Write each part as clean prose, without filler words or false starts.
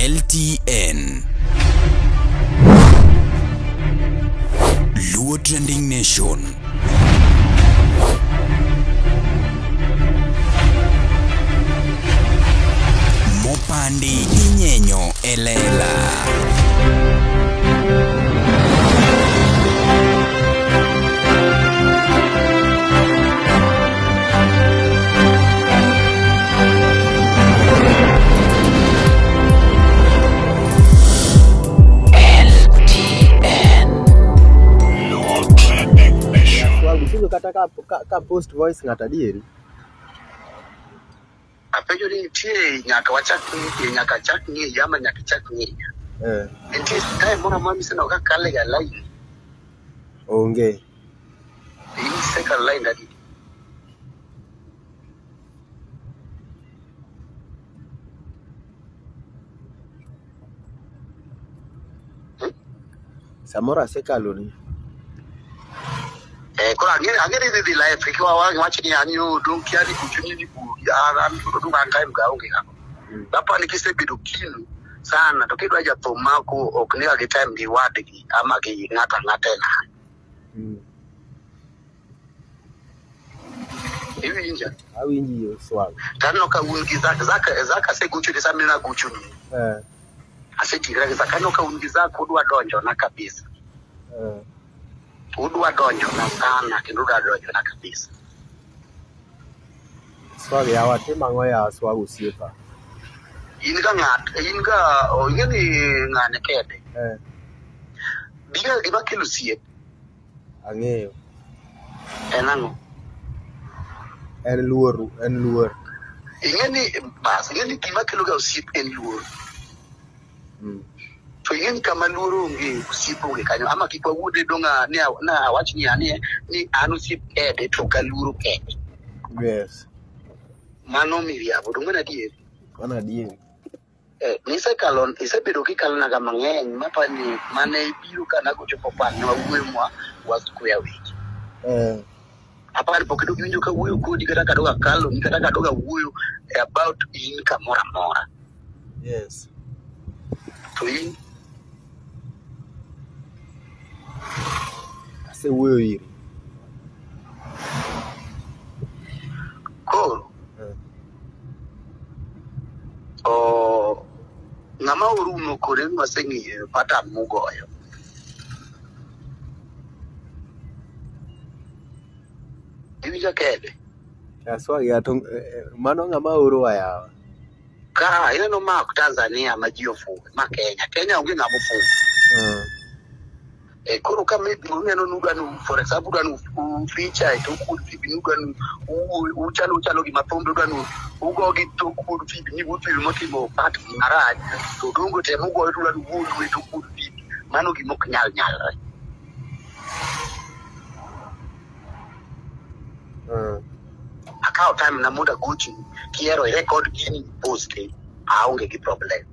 LTN. Luo Trending Nation. Mopandi inyenyo elela. Wagutugo kata ka post voice ng'ato adieri. Apenjo ni nitie nyaka wachak ng'iye, nyaka chak ng'iye ama nyaka chak ng'iye. Nitie time moro amora miseneno ka kale ga line. Onge. Isekalo line adi? Samoro asekalo ni. Koro ang'e ni idhi live kik wach ni an yo dong kia ni kucho ni an dong an time ga onge ga. Dapa ni kisebedo keen sana to kidwa jathum mako ok ni gi time gi wadgi ama gi ng'ato ang'ata e nam. Iwinja? Awinji yo swag. To aneno ka un gi Zak, Zak asegochoni sama ne agochoni. Aseting'ra gi Zak, aneno ka un gi Zak udwa donjona kabisa. Udwa donjona sana kendo udwa donjona kabisa. Swag yawa timo ang'o yawa swag osiepa? In ga ng'at, in ga ing'e ni ng'ane kede. Biga gima kelo osiep. Ang'eyo. En ang'o? En luor, en luor. Ing'e ni bas, ing'e ni gima kelo ga osiep en luor. To ing'e ni kama luor onge, osiep onge kanyo. Ama kik wawuondre dong' na awach ni ni an osiep kede to ok aluoro kede. Yes. Mano miriambo, dong' mano adier? Mano adier. Nisekalo, isebedo kikalonaga mang'eny mapani mane ibiro ka nagochopo pang' ne wawuoyo mwa wasquare weche. Apani pok idok iwinjo kawuoyo kodi kata kadok akaloni kata kadok awuoyo about in kamoro amora. Yes. To in? Asewuoyo iri. Koro? Ng'ama orumo kode waseng'iyo pattern mugoyo. Iwinjo kede? Aswag ya to mano ng'ama orowa yawa. Ka ineno ma ok Tanzania ma ji ofuwo, ma Kenya. Kenya onge ng'ama ofuwo. Koro ka maybe uneno ni udwa ni for example udwa ni feature e tok wuod Phoebe ni udwa ni uchalo uchalo gima thumbe udwa ni ugo gi tok wuod Phoebe ni wuod Phoebe motimo part marach to Odongo tem ugoyo to udwa ni uwuondu e tok wuod Phoebe. Mano gima ok nyal nyalre. Akawo time na mondo agochni kihero i record gini i post aonge gi problem.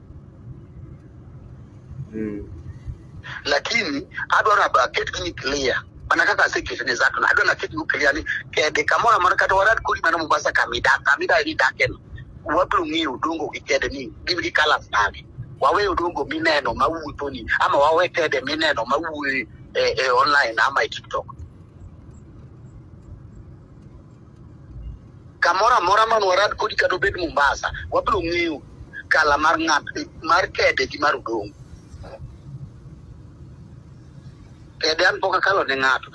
Lakini adwaro aket gini clear mana kaka aseketo ne Zak no adwaro naket go clear ni kede kamoro amora kata warad kodi mana Mombasa kamidak kamidak midake no wabiro ng'eyo Odongo gi kede ni gin gi colours mage. Wawe Odongo mineno mawuotho ni ama wawe kede mineno mawuoyo e online ama e TikTok. Kamoro amora man warad kodi kata obed Mombasa wabiro ng'eyo kala mar ng'at mar kede gi mar Odongo. Kede an pok akalo ne ng'ato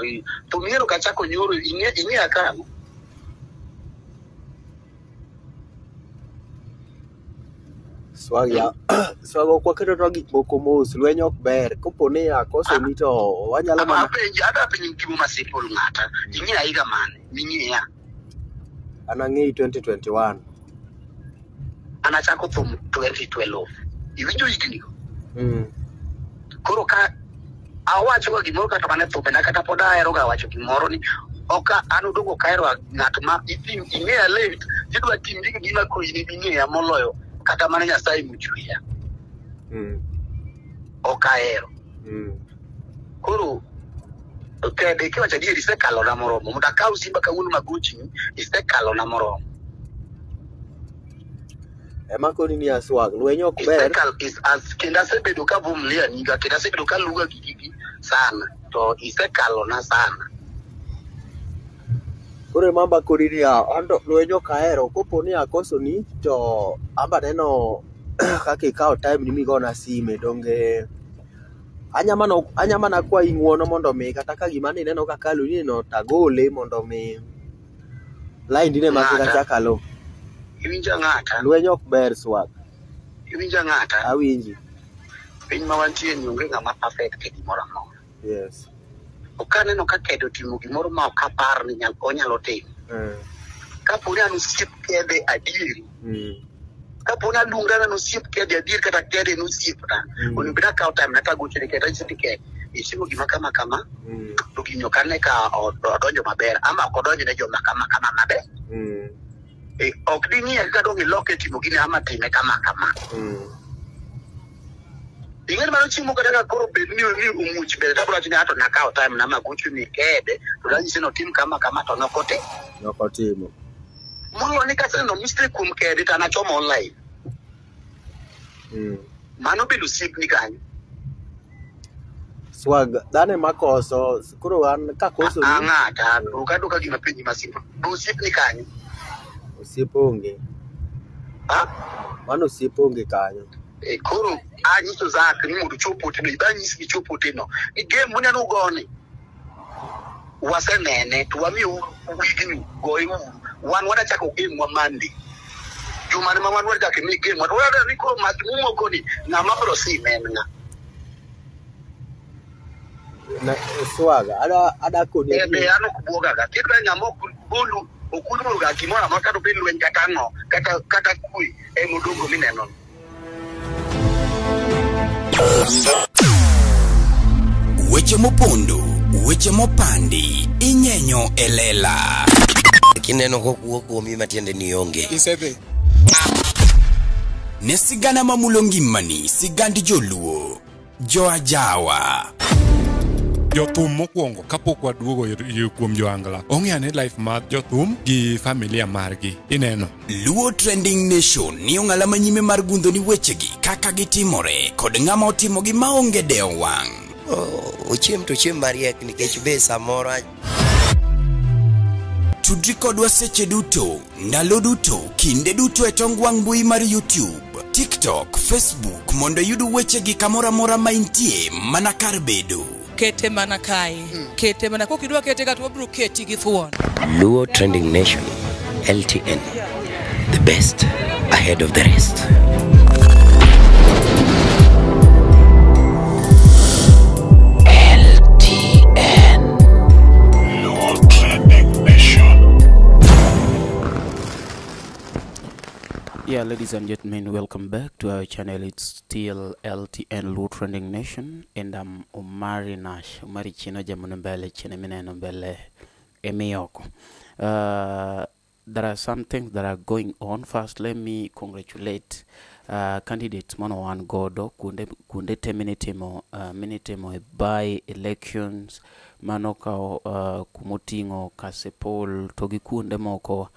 to miero kachako nyoro ing'eya karang'o? Swag ya swag ok waketo gik moko mos, lweny ok ber. Kopo ni akosoni to wanyalo mana Apenji, adwa penjo gimo ma simple ng'ata. Ing'eya higa mane? Ming'eya. An ang'eyi 2021. An achako thum 2012. Iwinjo higni go? Koro ka awacho ga gimoro kata mana e thumbena kata pod ahero ga wacho gimoro ni ok an Odongo ok ahero ng'at ma itim ing'eya late tidwa timri ka gima koro in ema ing'eya moloyo kata mana Nyasaye mochweya. Ok ahero. Koro kede kiwacho adier isekalona moromo. Mondo akaw simba kawuono magochni isekalona moromo. Ema koni ni aswag lweny ok ber. Kendo asebedo ka vumilia niga, kendo asebedo ka luga gigi sana, to isekalona sana. Koro ema koni ni anto lweny ok ahero, kopo ni akosoni to amba neno kaka ikawo time ni migona sime donge anya mana kwayi ng'uono mondo mi kata ka gima nineno ka kaloni no tagole mondo mi line ne ma kik achak alo. Iwinjo ng'ata? Lweny ok ber swag. Iwinjo ng'ata? Awinji. Piny ma wantie ni onge ng'ama perfect e gimoro amora. Yes. Ok aneno ka Kede otimo gimoro ma ok apar ni onyalo timo. Kapo ni an osiep Kede adieri. Kapo ni aluongra ni an osiep Kede adier kata Kede en osiepna. Onego bed akawo time na tagocho ne Kede anyise ni Kede itimo gima kama kama. To gini ok ane ka odonjo maber ama ok odonjo ne joma kama kama maber. Ok ding'iye kaka dong iloke timo gini ama time kama kama. Ing'eni mano chiemo kata ka koro bed ni omuoch mbele tabro wacho ni ato nakawo time na magocho ni Kede to nanyise ni otim kama kama to nokotimo. Nokotimo. Moloyo ni kaseneno mistake kuom Kede to an achomo online. Mano bende osiepni kanyo. Swag dhano ema koso koro an kakoso ni Ang'ata ok adwa gima penji ma simple. Be osiepni kanyo? Osiep onge. Mano osiep onge kanyo. Koro anyiso Zack ni mondo ochop oteno, ibanyisi ni chop oteno. Ni game muneno ugoni wasenene to wamiyo wigni goye uru. Wan wadachako game wa Monday. Jumani ma wan wadachako ni game wa wadwa ni koro mach mumoko ni ng'ama biro sime en ng'a. Na swag ada koni Be an ok buogaga. Kidwa ng'ama ok golu ok uluoroga gimoro amora kata obed lweny kata ang'o kata kwe en Odongo mineno. Weche mopondo, weche mopandi, inyenyo e lela. Kineno kokuo kuomi matiende ni onge. Isedhi. Ne sigana mamulo ngimani, sigand joluo, joajawa. Jothum mokwongo kapok waduogo kuom joangla, ong'e ane life mar jothum gi familia margi. Ineno. Luo Trending Nation ni ong'ala manyime mar gundho ni wechegi kaka gitimore kod ng'ama otimogi maonge dewo wang'. Ochiem to chiem mariek nikech be samoro. Tudri kodwa seche duto, ndalo duto, kinde duto e tong wang' mbui mar YouTube, TikTok, Facebook mondo iyud wechegi kamoro amora ma intie mana kar bedo. Kete mana kae, kete mana kokidwa kete ka to wabiro keti gi thuon. Luo Trending Nation, LTN, the best ahead of the rest. LTN, Luo Trending Nation. Yeah, ladies and gentlemen, welcome back to our channel. It's still LTN Luo Trending Nation, and I'm Omari Nash. Omari Chino Jamunumbele Chinemine Nombele Emiyoko. There are some things that are going on. First, let me congratulate candidates Mono One Godo Kunde Teminitimo Minitimo by elections Manoka Kumotingo Kasepol Togi Kunde Moko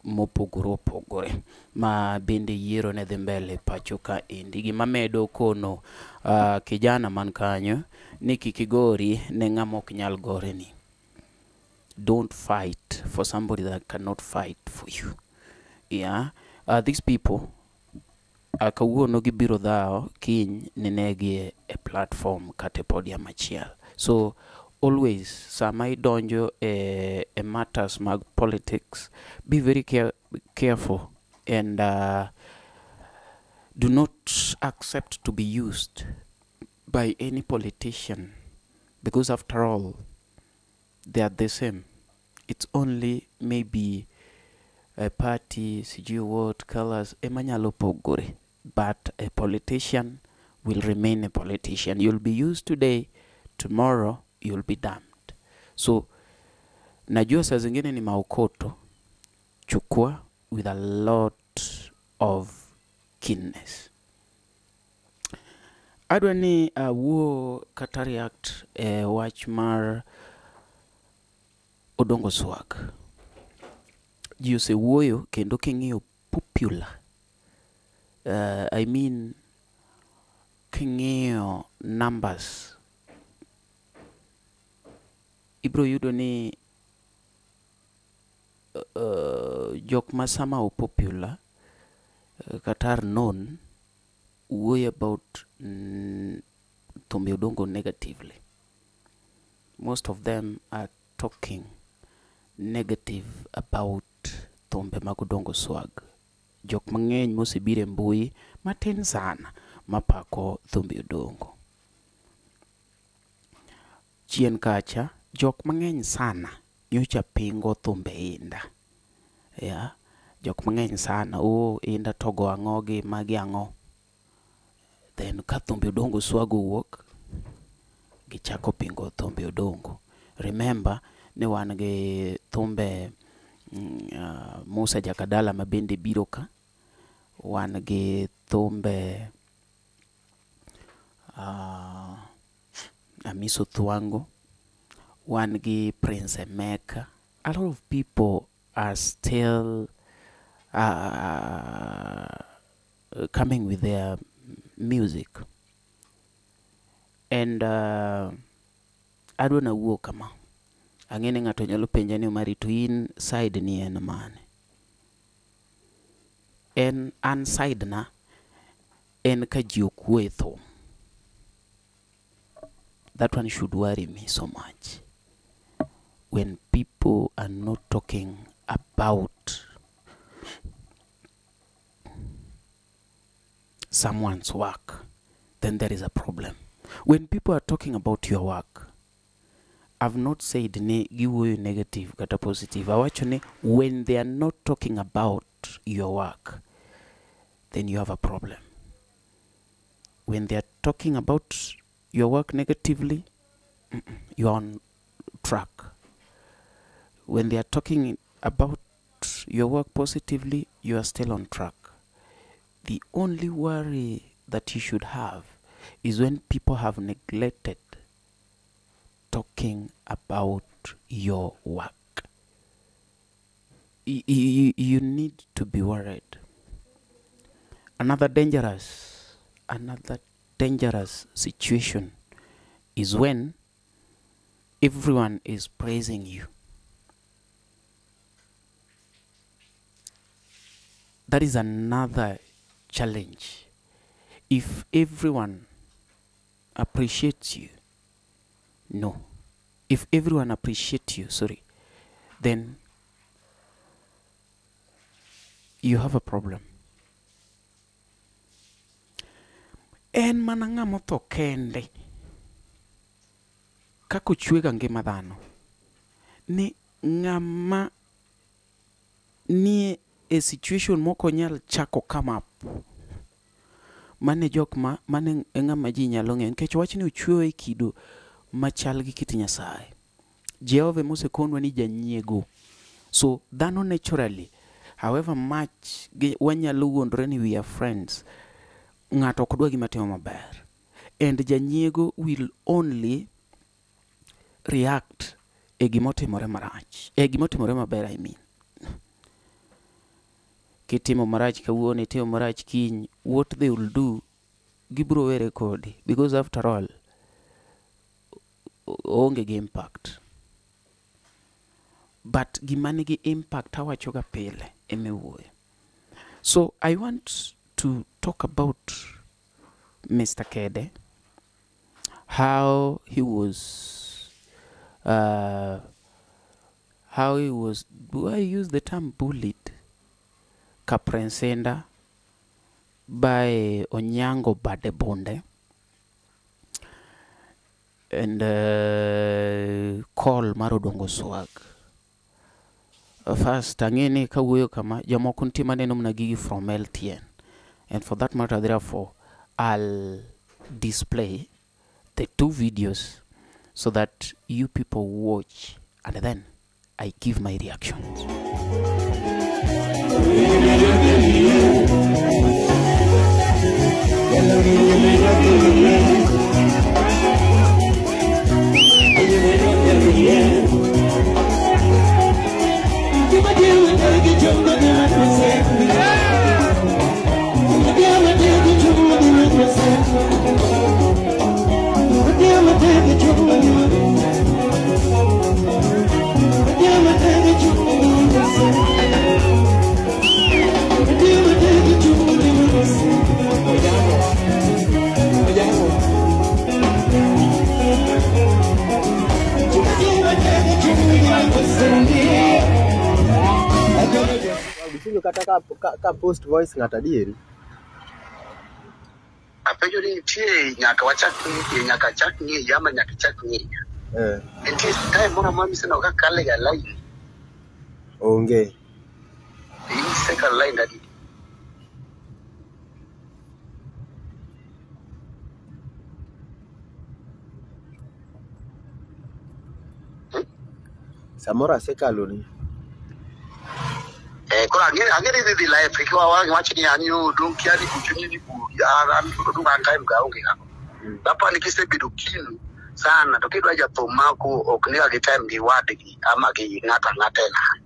mopogore opogore ma bende yiero ne dhi mbele pacho ka endi. Gima medo kono kijana man kanyo ni kik igori ne ng'ama ok nyal goreni. Don't fight for somebody that cannot fight for you. Yeah, these people kawuono gibiro dhawo kiny ninegi e platform kata e podium achiel. So always sama idonjo e matters mag politics, be very careful and do not accept to be used by any politician, because after all they are the same. It's only maybe a party, sijui what colors emanyalo pogore, but a politician will remain a politician. You'll be used today, tomorrow you'll be damned. So najua saa zingine ni maokoto, chukua with a lot of keenness. Adwa ni awuo kata react wach mar Odongo Swag. Ji osewuoyo kendo king'iyo popular I mean, king'iyo numbers, ibro yudo ni jok ma somehow popular kata are known wuoyo about thumbe Odongo negatively. Most of them are talking negative about thumbe mag Odongo Swag. Jok mang'eny mosebiro e mbui matin sana mapako thumbe Odongo. Chien kacha, jok mang'eny sana nyocha pingo thumbe Indah. Yeah, jok mang'eny sana, oh, Indah togo ang'o gi magi ang'o. Then ka thumbe Odongo Swag owuok, gichako pingo thumbe Odongo. Remember ni wan gi thumbe Musa Jakadala ma bende biro ka. Wan gi thumbe Amiso Thwango. Wan gi Prince Emeka. A lot of people are still coming with their music. And adwa nawuo kama. Ang'e ni ng'ato nyalo penja ni Omari to in side ni en mane? En an side na en ka ji ok wuo e thum. That one should worry me so much. When people are not talking about someone's work, then there is a problem. When people are talking about your work, I've not said ni giwuoyo negative kata positive. Awacho ni when they are not talking about your work, then you have a problem. When they are talking about your work negatively, you are on track. When they are talking about your work positively, you are still on track. The only worry that you should have is when people have neglected talking about your work. You need to be worried. Another dangerous situation is when everyone is praising you. That is another challenge. If everyone appreciates you, no. If everyone appreciates you, sorry, then you have a problem. En mana ng'ama otho kende kaka ochwega ngima dhano ni ng'ama nie e situation mok onyal chako come up, mane jok ma mane e ng'ama ji nyalo ng'eyo nikech wachni ochwewa e kido machal gi kit Nyasaye. Jehova mosekonwa ni janyiego. So dhano naturally, however much wanyalo wuondore ni we are friends, ng'ato ok dwa gima timo maber. And janyiego will only react e gimotimore marach. E gimotimore maber, I mean. Kitimo marach kawuono, itimo marach kiny, what they will do, gibiro were kodi. Because after all, oonge gi impact. But gima nigi impact awachoga pile emiwuoyo. So I want to talk about Mr. Kede, how he was, do I use the term bullied? Ka Prince Indah by Onyango Badebonde and call mar Odongo Swag. First, ang'e kawuoyo kama, jomoko nitie maneno mana gigi from LTN. And for that matter, therefore, I'll display the two videos so that you people watch and then I give my reactions. kata ka post voice ng'ato adieri. Apenjo ni nitie nyaka wachak ng'iye, nyaka chak ng'iye ama nyaka chak ng'iye. Nitie time moro amora miseneno ka kale ga line. Onge. Isekalo line adi? Samoro asekalo ni. Koro ang'e ni idhi dhi live kik wach ni an yo dong kia ni kucho ni an dong an time ga onge ga. Apani kisebedo keen sana to kidwa jathum mako ok ni gi time gi wadgi ama gi ng'ato ang'ata e nam.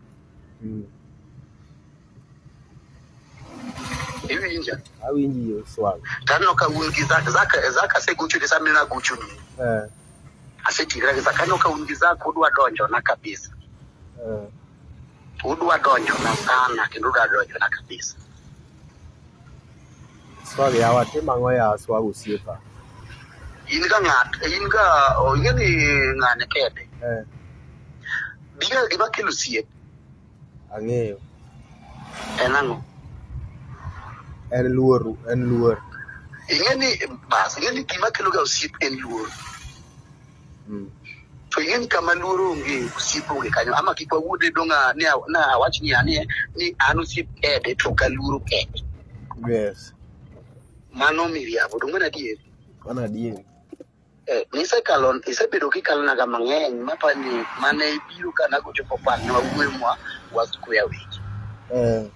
Iwinja? Awinji yo swag. To aneno ka un gi Zak, Zak, Zak asegocho ni sama nagocho ni. Aseting'ra gi Zak, aneno ka un gi Zak udwa donjo na kabisa. Udwa donjo na sana kendo udwa donjo na kabisa. Swag yawa tim ang'o yawa swag osiepa. In ga ng'at, in ga ing'e ni ng'ane kede. Biga gima kelo osiep. Ang'eyo. En ang'o? En luor, en luor. Ing'e ni bas, ing'e ni gima kelo ga osiep en luor. To ing'e ni kama luor onge, osiep onge kanyo. Ama kik wawuonde dong' na awach ni ni an osiep kede to ok aluoro kede. Yes. Mano miriambo, dong' mano adier? Mano adier. Nisekalo, isebedo kikalonaga mang'eny mapani mane ibiro ka nagochopo paro ne wawuoyo mwa wasquare weche.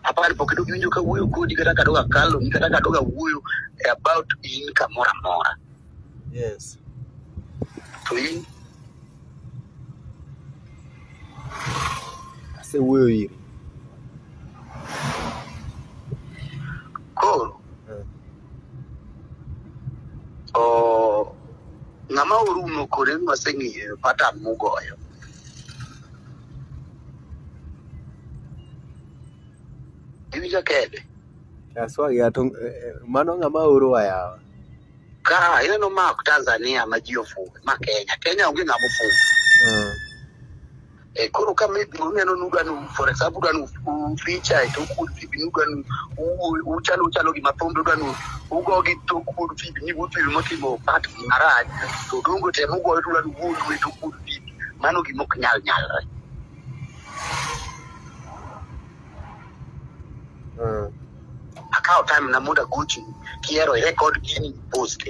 Apani pok idog iwinjo kawuoyo kodi kata kadog akaloni kata kadog awuoyo about in kamoro amora. Yes. To in Asewuoyo iri. Koro ng'ama orumo kode ni waseng'iyo pattern mugoyo. Iwinjo kede? Aswag ya to mano ng'ama orowa yawa. Ka ineno ma ok Tanzania ma ji ofuwe, ma Kenya. Kenya onge ng'ama ofuwo. Koro ka maybe uneno ni udwa ni for example udwa ni feature e tok wuod Phoebe ni udwa ni uchalo uchalo gima thumbe udwa ni ugo gi tok wuod Phoebe ni wuod Phoebe motimo part marach to dongo tem ugoyo to udwa ni uwuodu e tok wuod Phoebe. Mano gima ok nyal nyalre. Akawo time na mondo agochni kihero i record gini post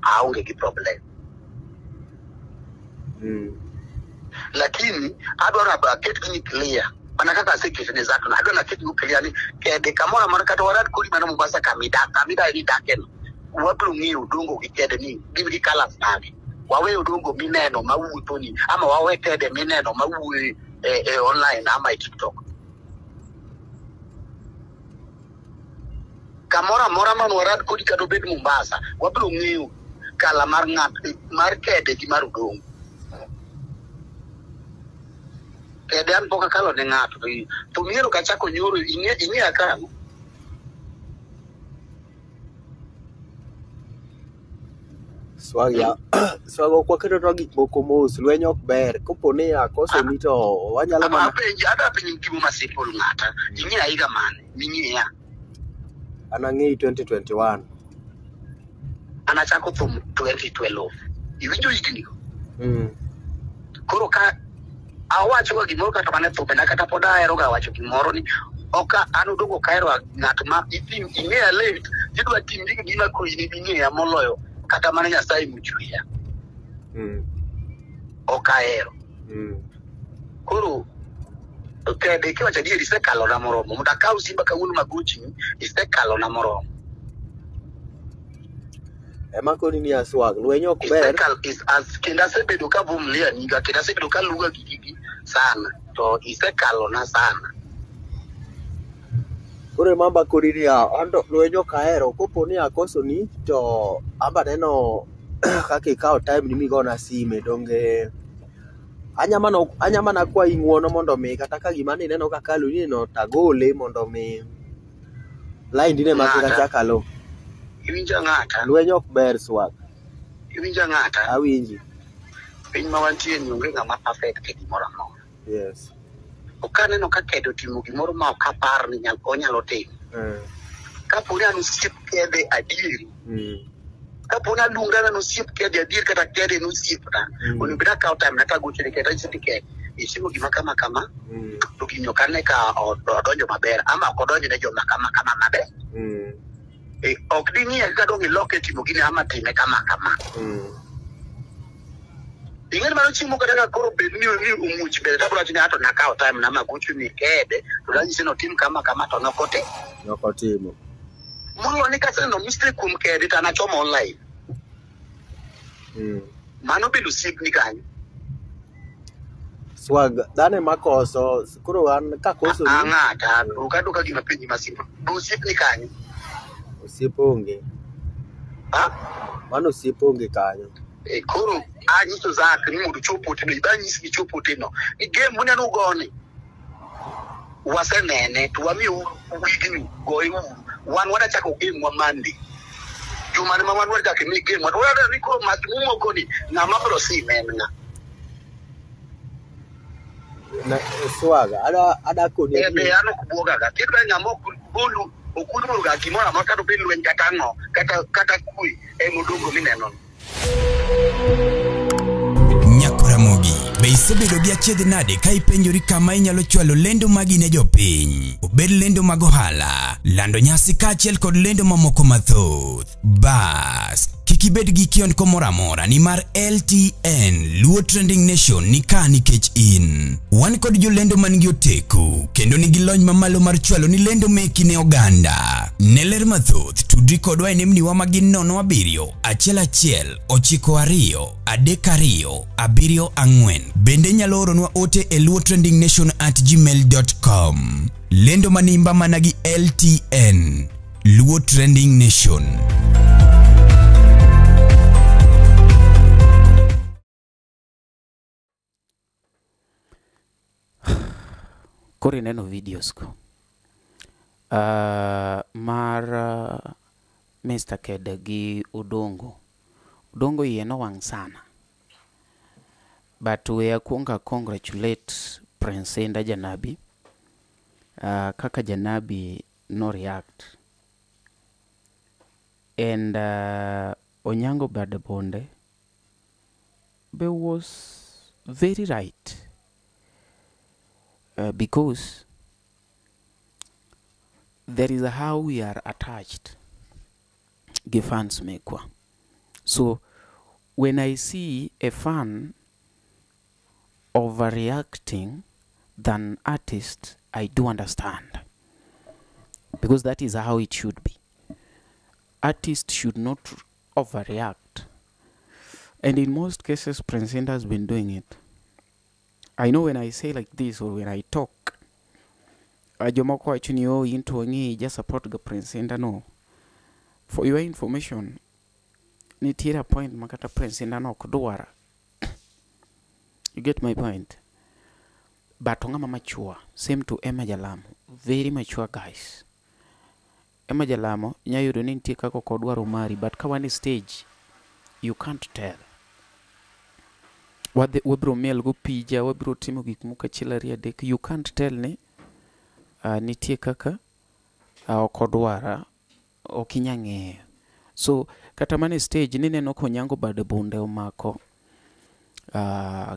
aonge gi problem. Lakini adwaro aket gini clear mana kaka aseketo ne Zak no adwaro naket gini clear ni kede kamoro amora kata warad kodi mana Mombasa kamidak kamidake ni idakeno wabiro ng'eyo Odongo gi kede ni gin gi colours mage. Wawe Odongo mineno mawuotho ni ama wawe kede mineno mawuoyo e online ama e TikTok. Kamoro amora man warad kodi kata obed Mombasa wabiro ng'eyo kala mar ng'at mar kede gi mar Odongo. Kede an pok akalo ne ng'ato to miero kachako nyoro ing'eya karang'o? Swag ya swag ok waketo to gik moko mos, lweny ok ber. Kopo ni akosoni to wanyalo mana Apenji, adwa penji gimo ma simple ng'ata. Ing'eya higa mane? Ming'eya. An ang'eyi 2021. An achako thum 2012. Iwinjo higni go? Koro ka awacho ga gimoro kata mana e thumbena kata pod ahero ga wacho gimoro ni ok an Odongo ok ahero ng'at ma itim ing'eya late tidwa timri ka gima koro in ema ing'eya moloyo kata mana Nyasaye mochweya. Ok ahero. Koro kede kiwacho adier isekalona moromo. Mondo akaw simba kawuono magochni isekalona moromo. Ema koni ni aswag, lweny ok ber. Kendo asebedo ka vumilia niga kendo asebedo ka luga gigi sana to isekalona sana. Koro ema amba koni niya, anto lweny ok ahero. Kopo ni akosoni to amba neno kaka ikawo time ni migona sime donge anya mana kwayi ng'uono mondo mi kata ka gima nineno ka kaloni no tagole mondo mi line ne ma kik achak aluw. Iwinjo ng'ata? Lweny ok ber swag. Iwinjo ng'ata? Awinji. Piny ma wantie ni onge ng'ama perfect e gimoro amora. Yes. Ok aneno ka Kede otimo gimoro ma ok apar ni onyalo timo. Kapo ni an osiep Kede adieri, kapo ni aluonga ni an osiep Kede adier kata Kede en osiepna, onego bed akawo time na tagocho ne Kede anyise ni Kede, itimo gima kama kama, to gini ok ane ka odonjo maber ama ok odonjo ne joma kama kama maber. Ok ding'iye kaka dong' iloke timo gini ama time kama kama. Ing'eni mano chiemo kata ka koro bed ni omuoch mbele tabiro wacho ni ato nakawo time na magocho ni Kede to nanyise ni otim kama kama to nokotimo. Nokotimo. Moloyo ni kaseneno mistake kuom Kede to an achomo online. Mano bende osiepni kanyo. Swag, dhano ema koso, koro an kakoso ni Ang'ata, ok aduoka gima penji ma simple. Be osiepni kanyo? Osiep onge. Ha? Mano osiep onge kanyo. Koro anyiso Zack ni mondo ochop oteno, ibanyisi ni chop oteno. Ni game muneno ugoni. Wasenene to wamiyo wigni goye uru. Wan wadachako game wa Monday. Juma ni ma wan wadachako mi game wa. Wadwa ni koro mach mumoko ni ng'ama biro sime en ng'a. Na swag, ada koni Be an ok buogaga. Kidwa ng'ama ok golu ok uluoroga gimoro amora kata obed lweny kata ang'o kata kwe en Odongo mineno. Nyakoramogi, be isebedo gi achiedh nade ka ipenjori kama inyalo chwalo lendo magi ne jopiny? Obed lendo mag ohala, lando nyasi kaachiel kod lendo mamoko mathoth. Bas, kik ibed gi kiondko moro amora nimar LTN Luo Trending Nation ni ka nikech in. Wan kod jolendo man gi oteku kendo nigi lony mamalo mar chwalo ni lendo meki ne oganda. Ne ler mathoth, tudri kodwa e nembniwa ma gin 07 11 92 32 74. Bende inyalo oronwa ote e luotrendingnation@gmail.com. Lendo manimba mana gi LTN Luo Trending Nation. Koro ineno videos go mar Mr. Kede gi Odongo. Odongo iye nowang' sana. But we akwongo congratulate Prince Indah Janabi kaka Janabi no react. And Onyango Bad Bonde be was very right. Because there is a how we are attached gi fans mekwa. So when I see a fan overreacting than artist, I do understand, because that is how it should be. Artists should not overreact, and in most cases Prince Indah has been doing it. I know when I say like this or when I talk, jomoko wacho ni oh into ng'i just support the Prince Indah. No, for your information, nitiere a point makata Prince Indah no ok dwara. You get my point? But ong'ama mature, same to Emma Jalamo, very mature guys. Emma Jalamo inya yudo ni nitie kaka ok odwaro mari, but ka wan e stage you can't tell. Wabiro miel go pija, wabiro timo gik moko achiel ariyo adek, you can't tell ni nitie kaka ok odwara, ok inya ng'eyo. So kata mana e stage nineno ka Onyango Bad Bunde omako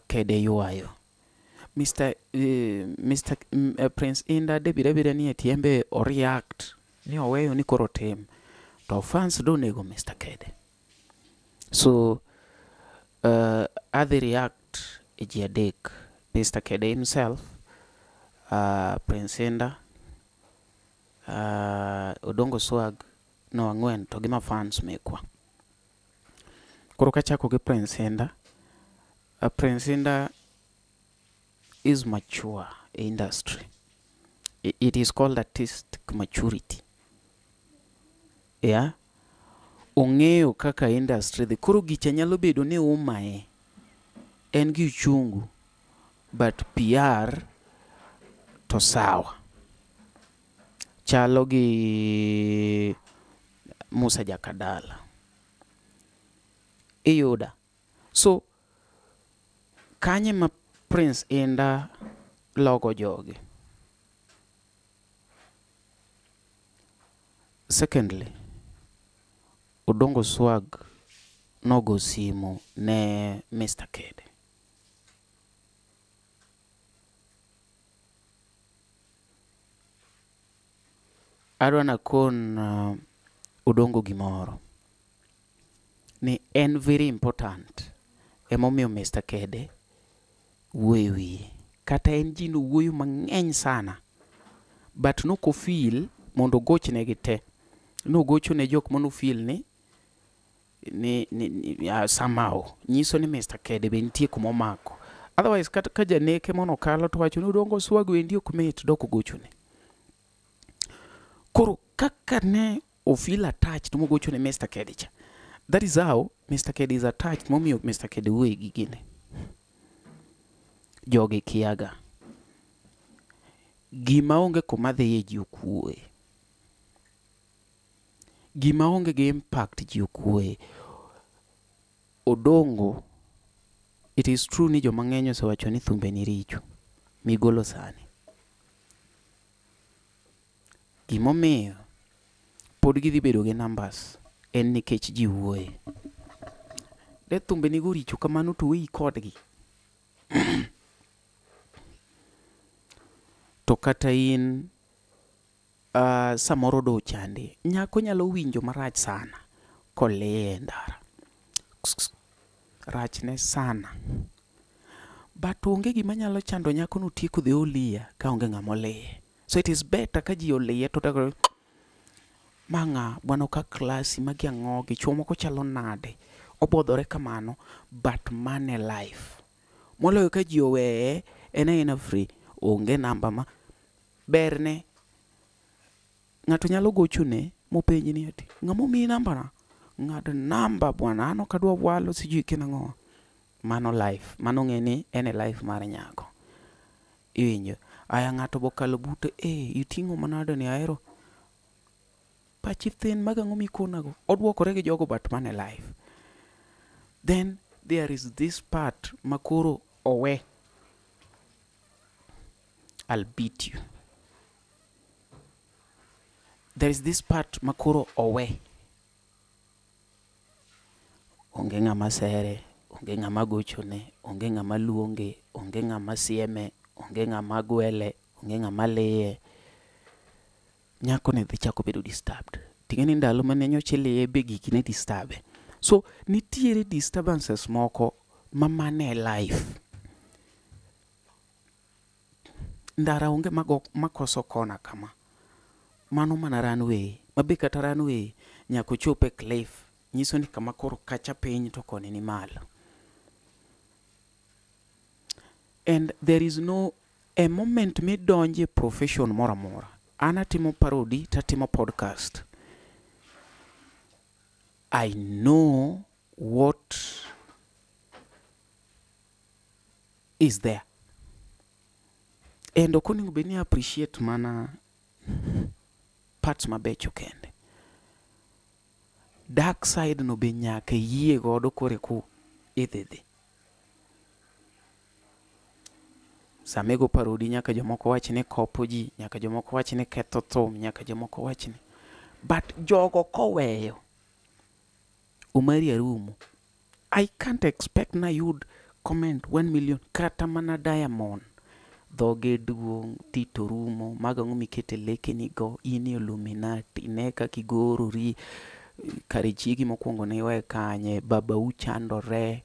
Kede ywayo. Mr. Prince Indah de biro abira ni eti embe o react ni oweyo ni koro tim to fans do nego Mr. Kede. So adhi react e ji adek, Mr. Kede himself, Prince Indah, Odongo Swag no ang'wen to gi ma fans mekwa. Koro kachako gi Prince Indah, Prince Indah is mature industry. It is called artistic maturity. Yeah? Ong'eyo kaka industry dhi. Koro gicha nyalo bedo ni umae, en gi uchungu, but PR to sawa. Chalo gi Musa Jakadala. Iyuda. So, kanye ma Prince Indah logo jogi. Secondly, Odongo Swag nogo simu ne Mr. Kede. Adwa nakon Odongo gimoro ni en very important emomiyo Mr. Kede wuoyo e wiye. Kata en ji nowuoyo mang'eny sana, but nokofeel mondo ogochnegi te. Nogocho ne jok manofeel ni somehow nyiso ni Mr. Kede be nitie kumomako. Otherwise kata ka janeke monokalo to wacho ni Odongo Swag wendi ok mit dok ogochone. Koro kaka ne ofeel attached mogocho ne Mr. Kede cha. That is how Mr. Kede is attached momiyo Mr. Kede wuoye gi gine. Jogi kiaga. Gima onge kuma dhiye ji ok wuoye. Gima onge gi impact ji ok wuoye. Odongo, it is true ni joma ng'eny osewacho ni thumbe ni richo migolo sani. Gimomiyo pod gidhi bedo gi numbers en nikech ji wuoye. De thumbe nigo richo kamano to weyi kodgi. To kata in samoro do chandi, nyako nyalo winjo marach sana koliye e ndara. Rachne sana. But onge gima nyalo chando nyako no tieko the whole year ka onge ng'ama oliye. So it is better ka ji oliye to to ma ng'a bwana ka klasi magi ang'o gi chuo moko chalo nade obodhore kamano but mane life. Moloyo ka ji oweye en aena free onge namba ma berne ng'ato nyalo gochone mopenji ni ati ng'ama omiyi namba na ng'ad namba bwana an ok adwa walo sijui kia nang'o. Mano life mano ng'e ni en e life mar nyako. Iwinjo aya ng'ato bokalo bute eh iting'o manade ni ahero pachi thin mago ang'o mikonago odwokore gi jogo but mano e life. Then there is this part makoro owe I'll beat you. There is this part makoro owe. Onge ng'ama sere, onge ng'ama gochone, onge ng'ama luonge, onge ng'ama sieme, onge ng'ama gwele, onge ng'ama liye. Nyako ni dhi chako bedo disturbed. Ting'e ni ndalo mane nyocha iliye be giki ne disturbe. So nitiere disturbances moko ma mane e life. Ndara onge mago makoso kona kama. Mano mana runway. Mabe kata runway nyaka ochop e cliff. Nyiso ni kama koro kacha piny to koni ni malo. And there is no a moment midonje profession moro amora. An atimo parody tatimo podcast. I know what is there. And ok onego bed ni appreciate mana parts mabecho kende. Dark side no be nyaka iyie godo koreka idhi dhi. Sama igo parody nyaka jomoko wach ni kopo ji, nyaka jomoko wach ni ketho thum, nyaka jomoko wach ni. But jogo koweyo, Omari Arumo, I can't expect nayud comment 1 million kata mana Diamond. Dhoge duong', Tito rumo, mago ang'o mikete lekeni go, in e Illuminati, ne kaka igorori, kare chiegi mokwongo ne iwe kanye, babau chandore.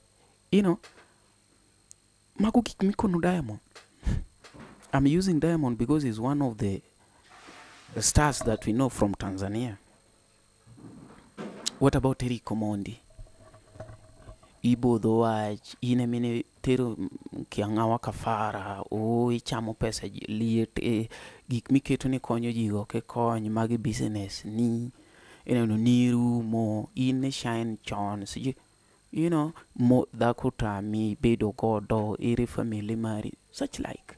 You know, mago gik mikono Diamond. I'm using Diamond because he's one of the stars that we know from Tanzania. What about Eric Omondi? Ibodho wach, in emine tero kiang'awa kafara, oh ichamo pesa ji, liet, gik miketo ni konyo ji go ok ikony, magi business ni, ineno ni rumo, in ne shine chon, sijui, you know, mo dhako tami bedo godo, ere family mari, such like.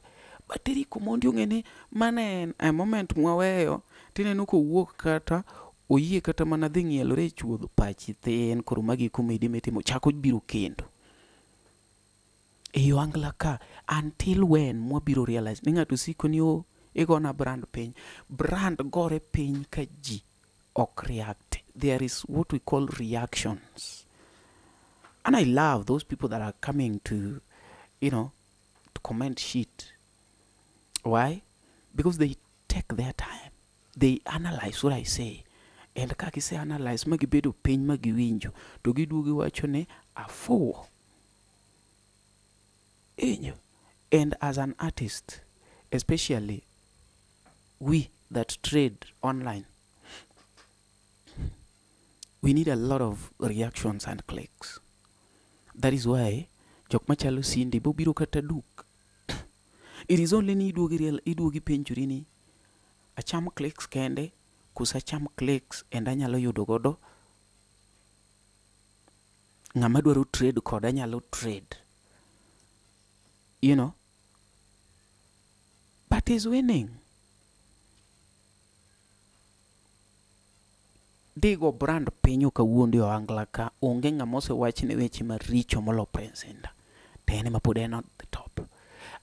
But Eric Omondi ong'e ni mano en a moment mwaweyo tineno kowuok kata oyie kata mana dhi ng'ielore e chuodho pachi thin koro magi comedy mitimo chako biro kendo. E ohangla ka until when mwabiro realize ni ng'ato siko ni o igona brand piny. Brand gore piny ka ji ok react. There is what we call reactions. And I love those people that are coming to, you know, to comment shit. Why? Because they take their time. They analyze what I say. And ka gise analyze ma gibedo piny ma giwinjo to giduogo giwacho ni afuwo. Inyo. And as an artist, especially we that trade online, we need a lot of reactions and clicks. That is why jok machalo Cindy bobiro kata duk. It is only ni iduogi real iduogi penjori ni acham clicks kende koso acham clicks and anyalo yudo godo ng'ama dwaro trade koda anyalo trade. You know? But he's winning. Digo brand piny ok awuondi e ohangla ka onge ng'ama osewachne weche maricho molo Prince Indah. To en ema pod en on the top.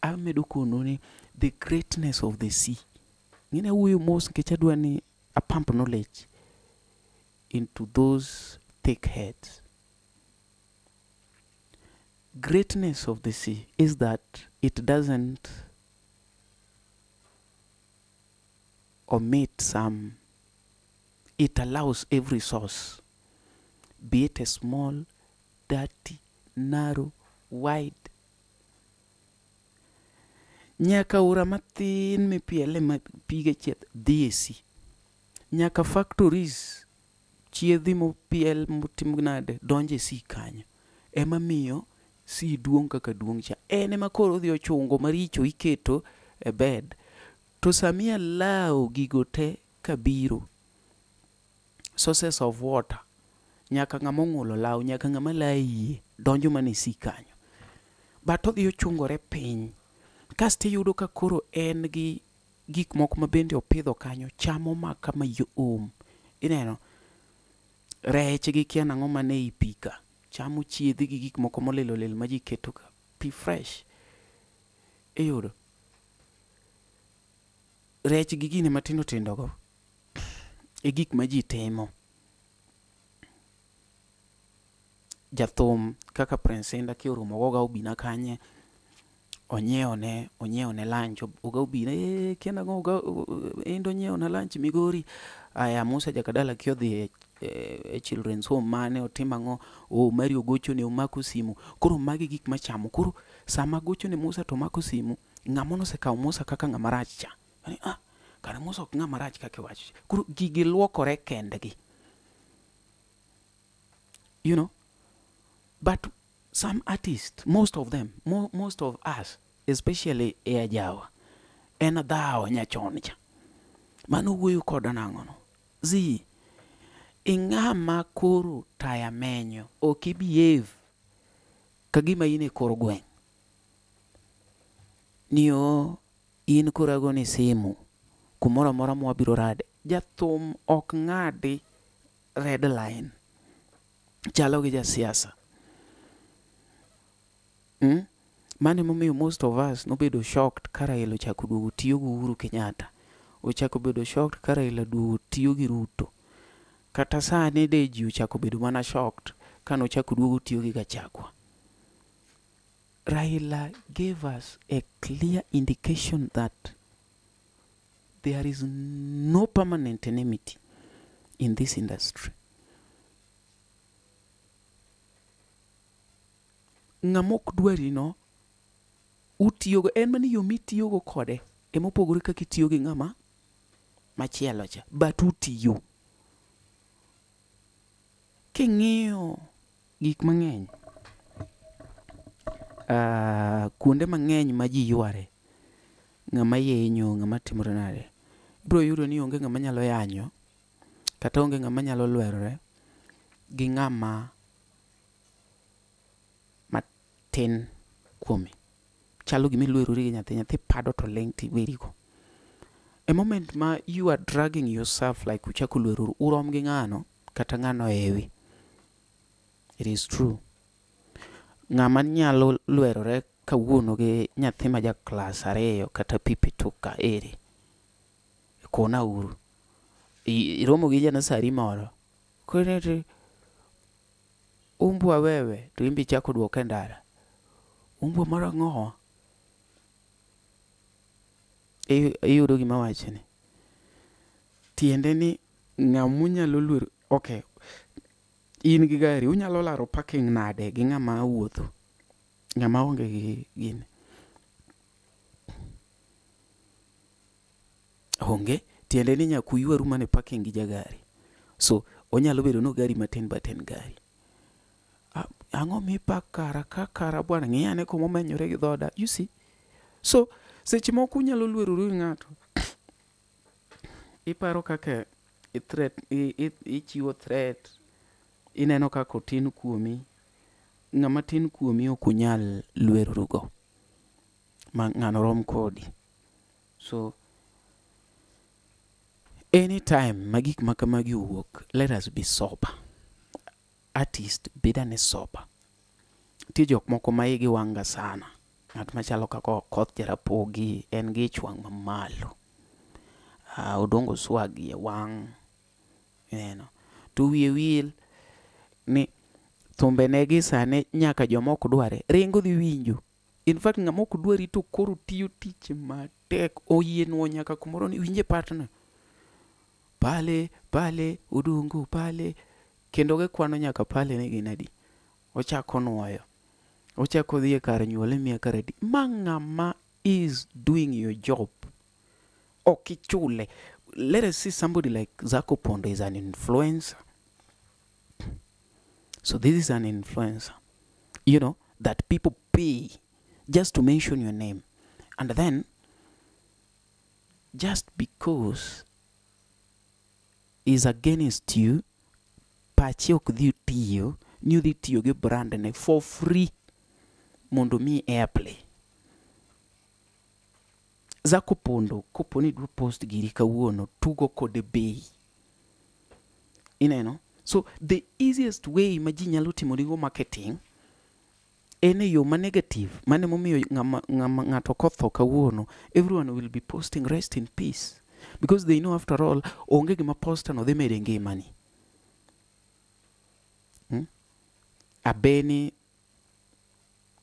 Amedo kono ni the greatness of the sea. Ng'eni awuoyo mos nikech adwa ni a pump knowledge into those thick heads. Greatness of the sea is that it doesn't omit some, it allows every source, be it a small, dirty, narrow, wide. Nyaka aora mathin mipiele ma pige chieth dhi e sea. Nyaka factories chiedhi mopiel motim nade donjo e sea kanyo. Ema miyo sea duong' kaka duong' cha. En ema koro odhi ochungo maricho iketo e bed. To sami allow gigo te kabiro, sources of water, nyaka ng'ama ong'ulo law, nyaka ng'ama lawo e yie donjo mana e sea kanyo. But odhi ochungore piny. Kasto iyudo ka koro en gi gik moko ma bende opidho kanyo chamo maka mayom. Ineno? Rech gi kia nang'o mane ei pi ka. Chamo chiedhi gi gik moko molil olil ma ji keto ka. Pi fresh. Iyudo? Rech gi gine matindo tindo go e gik ma ji timo. Jathum kaka Prince Indah kioromo go Oga Obinna kanye, onyiewo ne lunch. Oga Obinna, eh, kia nang'o Oga Indah onyiewo na lunch Migori. Aya Musa Jakadala kiodhi e children's home mane otimo ang'o, oh Mary ogochone omako simu. Koro magi gik machamo. Koro sama agochone Musa to omako simu, ng'ama nosekawo Musa kaka ng'ama rach cha. Ani, ah, kare Musa ok ng'ama rach kaka iwacho. Koro gigi luokore kendgi. You know? But some artists, most of them, most of us, especially e ajawa, en dhawo nyachon cha. Mano wuoyo koda nang'o no? Zi, ing'ama koro taya menyo, ok i behave ka gima in e kor gweng'. Ni o in koro agoni simu kumoro amora mwabiro rade. Jathum ok ng'adi red line. Chalo gi jasiasa. Mano emomiyo most of us nobedo shocked ka Raila ochako duogo tiyo gi Uhuru Kenyatta. Ochako bedo shocked ka Raila duogo tiyo gi Ruto. Kata sani de ji ochako bedo mana shocked kanochako duogo tiyo gi Gachagua. Raila gave us a clear indication that there is no permanent enmity in this industry. Ng'ama ok dwari no, utiyogo, en mana yo mitiyogo kode emopogore kaka itiyo gi ng'ama machielo cha, but utiyo. King'iyo gik mang'eny, kuonde mang'eny ma ji yware, ng'ama yenyo, ng'ama timore nade, ibiro yudo ni onge ng'ama nyalo yanyo, kata onge ng'ama nyalo lwerore gi ng'ama matin kuome. Chalo gima ilwerori gi nyathi, nyathi pado to ling' tiweri go. A moment ma you are dragging yourself like uchako lweroru, urom gi ng'ano kata ng'ano ohewi. It is true. Ng'ama nyalo lwerore kawuono gi nyathi ma ja klas 2 kata PP2 ka ere. Kona uru. Iromo gi janasari moro. Kone umbwa wewe to imbi chako duoke ndara. Umbwa mar ang'owa? Iyudo gima awachoni. Tiende ni ng'amunyalo luoro. Okay. In gi gari unyalo laro parking nade gi ng'ama wuotho? Ng'ama onge gi gini. Onge. Tiende ni nyaka uywaru mana e parking gi jagari. So onyalo bedo ni gari matin but en gari. Ang'o mipak kara ka kara bwana ng'i ane kuma omenyore gi dhoda. You see? So seche moko unyalo lweroru gi ng'ato. Iparo kaka ichiwo threat. Ineno kaka otin kuomi. Ng'ama tin kuomi ok unyal lwerorugo. Ma ng'ano rom kodi. So anytime ma gik ma kamagi owuok, let us be sober. Artist bed ane sober. Nitie jok moko ma igi wang' ga sana. Ng'at machalo kaka Okoth Jarapogi en gi ich wang' mamalo. Odongo Swag iye wang'. Ineno. To wiye wil ni thumbe ne gi sani nyaka joma ok dware ringo dhi winjo. In fact ng'ama ok dwari to koro tiyo tich matek. Oyie nuo nyaka kumoro ni winje partner. Pale, pale, Odongo, pale. Kendo gikwano nyaka pale ni gin adi. Ochako nuoyo. Ochako dhi e kar nyuol imiye kar adi. Ma ng'ama is doing your job. Ok ichule. Let us see somebody like Zako Pondo is an influencer. So this is an influencer, you know, that people pay just to mention your name. And then, just because is against you, pache ok dhi tiyo, ni odhi tiyo gi brand ne for free mondo mi airplay. Zako Pondo, kopo ni dwa post giri kawuono, tugo kode bei. Ineno? So the easiest way ma ji nyalo timo nigo marketing en e yo ma negative. Mane momiyo ng'ato kotho kawuono, everyone will be posting rest in peace. Because they know after all, onge gima poster no dhi medo e ngimani. Abeni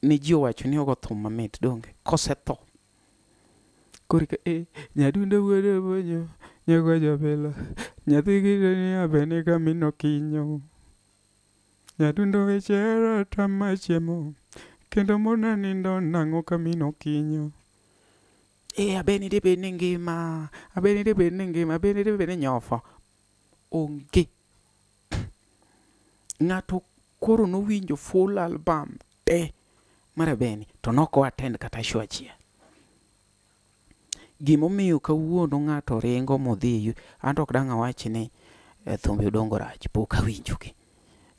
ni ji owacho ni ogo thum mamit donge kosetho. Korka nyadundo wuode bonyo nyakwa jabela nyathi gire ni abeni kamino kinyo. Nyadundo weche hera tama chiemo kendo mona nindo nang'o kamino kinyo. Abeni dibed ni ngima, abeni dibed ni ngima, abeni dibed ni nyofo. Onge. Ng'ato koro nowinjo full album te mar Abeni to nok attend kata show achiel. Gimomiyo kawuono ng'ato ringo modhi, anto ok dang' awach ni thumbe Odongo rach, pok awinjogi.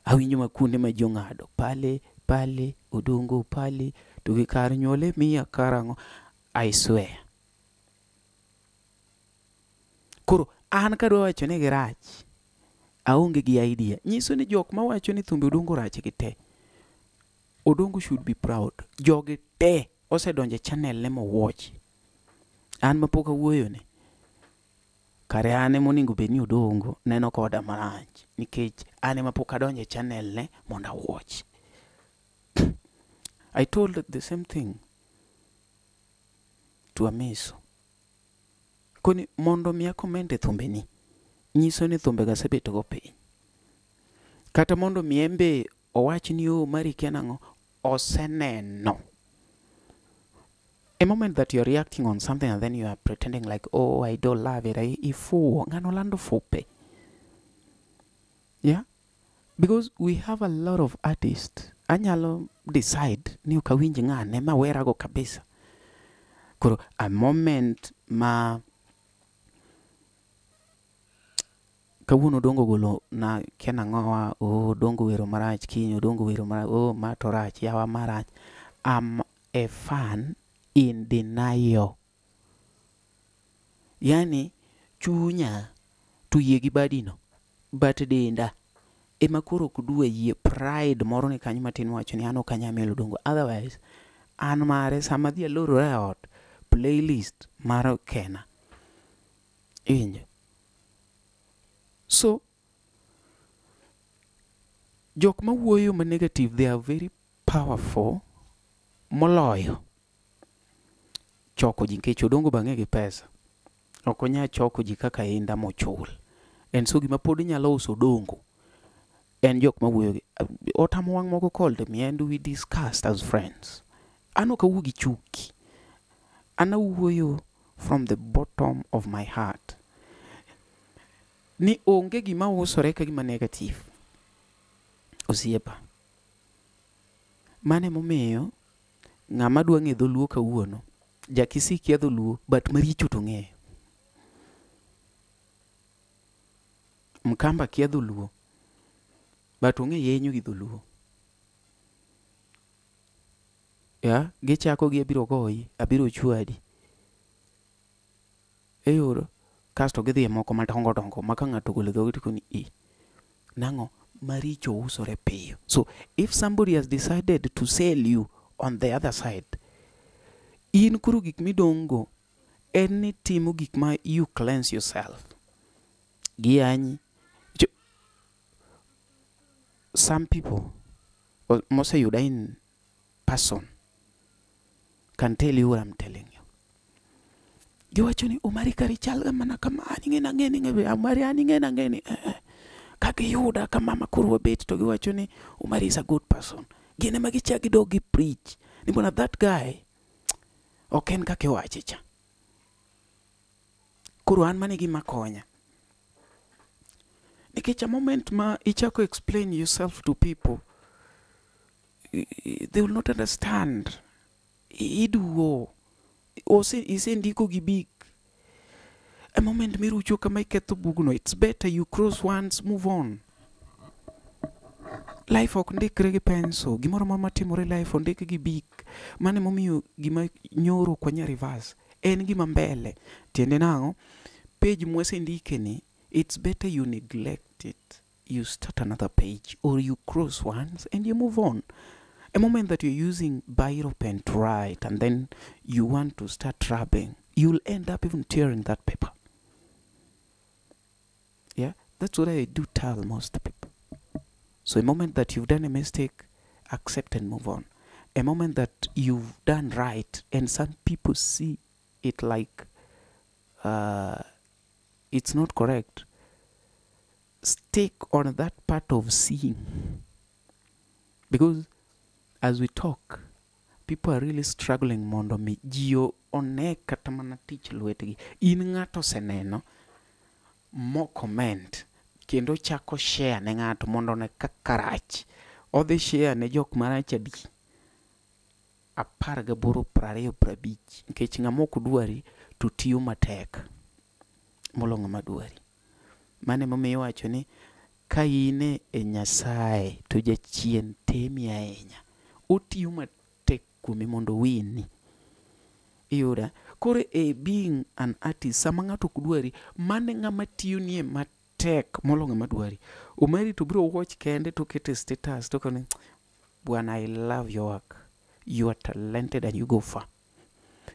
Awinjo ma kuonde ma ji ong'ado pale pale Odongo pale to gi kar nyuole miya karang'o. I swear. Koro an kadwa wacho ni girach, aonge gi idea. Nyiso ni jok mawacho ni thumbe Odongo rach gi te. Odongo should be proud. Jogi te osedonjo e channel ne mowatch. An mapok awuoyo ne. Kare an ema onego bed ni Odongo neno koda marach nikech an ema pok adonjo e channel ne mondo awatch. I told the same thing to Amiso. Koni mondo mi akoment e thumbeni, nyiso ni thumbe ga asebet go piny. Kata mondo mi embe owach ni o mari kia nang'o, oseneno. A moment that you're reacting on something and then you are pretending like, oh, I don't love it, ifuo, ng'ano lando fupe. Yeah? Because we have a lot of artists. Anyalo decide ni ok awinj ng'ane ma werago kabisa. Koro a moment ma kawuono Odongo golo na kia nang'owa, oh, Odongo wero marach, kiny Odongo wero marach, oh, ma to rach, yawa marach. I'm a fan in denial. Yani chunya to yie gi badino, but denda ema koro ok dwa yie. Pride moro ni kanyo matin wacho ni an ok anyal mielo Odongo. Otherwise, An mare sama adhi alorora e ot, playlist mar Kena. Iwinjo? So, jok mawuoyo ma negative, they are very powerful moloyo choko ji nikech Odongo bang'e gi pesa. Ok onyal choko ji kaka Indah mochul. And so gima pod nyalo uso Odongo en jok mawuoyo gi. Otamo wang' moko called me and we discussed as friends. An ok awuo gi chuki. An awuoyo from the bottom of my heart. Ni onge gima usore ka gima negative. Osiepa. Mano emomiyo ng'ama dwa ng'e dholuo kawuono, jakisi kia dholuo but maricho to ong'eyo. Mkamba kia dholuo but ong'e yenyo gi dholuo. Ya, gichako gi abiro goyi, abiro chwadi. Iyudo? Kasto gidhi e moko madongo dongo ma ka ng'ato ogolo dhoge to koni i. Nang'o? Maricho usore piyo. So, if somebody has decided to sell you on the other side, in koro gik midong' go en ni timo gik ma you cleanse yourself. Giyanyi. Some people moseyuda in person can tell you what I'm telling you. Giwacho ni Omari kare chal ga mana kama an ing'e nang'e ni Omari an ing'e nang'e ni ka giyuda kama ma koro wabet to giwacho ni Omari is a good person. Gin ema gichak gidog gi preach ni bwana that guy ok en kaka iwache cha. Koro an mano e gima konya. Nikech a moment ma ichako explain yourself to people, they will not understand. Iduo. Isendiko gi bik. A moment mirucho kama iketho bugno, it's better you cross once, move on. Life ok ndikre gi pencil. Gimoro amora matimore life ondik gi bik. Mano emomiyo gima nyoro ok wanyal reverse. En gima mbele. Tiende nang'o? Page mwasendike ni, it's better you neglect it. You start another page or you cross once and you move on. A moment that you're using biro pen to write and then you want to start rubbing, you'll end up even tearing that paper. Yeah, that's what I do tell most people. So a moment that you've done a mistake, accept and move on. A moment that you've done right and some people see it like it's not correct, stick on that part of seeing. Because as we talk, people are really struggling mondo mi ji one kata mana tich lwetgi. In ng'ato oseneno mo comment kendo chako share ne ng'ato mondo one kaka rach. Odhi share ne jok marach adi? 18, 20, 50. Nikech ng'ama ok dwari to tiyo matek molo ng'ama dwari. Mano emomiyo iwacho ni ka in e Nyasaye to jachien temi ahinya. Otiyo matek kuomi mondo owini. Iyuda? Koro e being an artist, sama ng'ato ok dwari, mano e ng'ama tiyoni matek molo ng'ama dwari. Omari to biro watch kende to okete status to okone bwana I love your work. You are talented and you go far.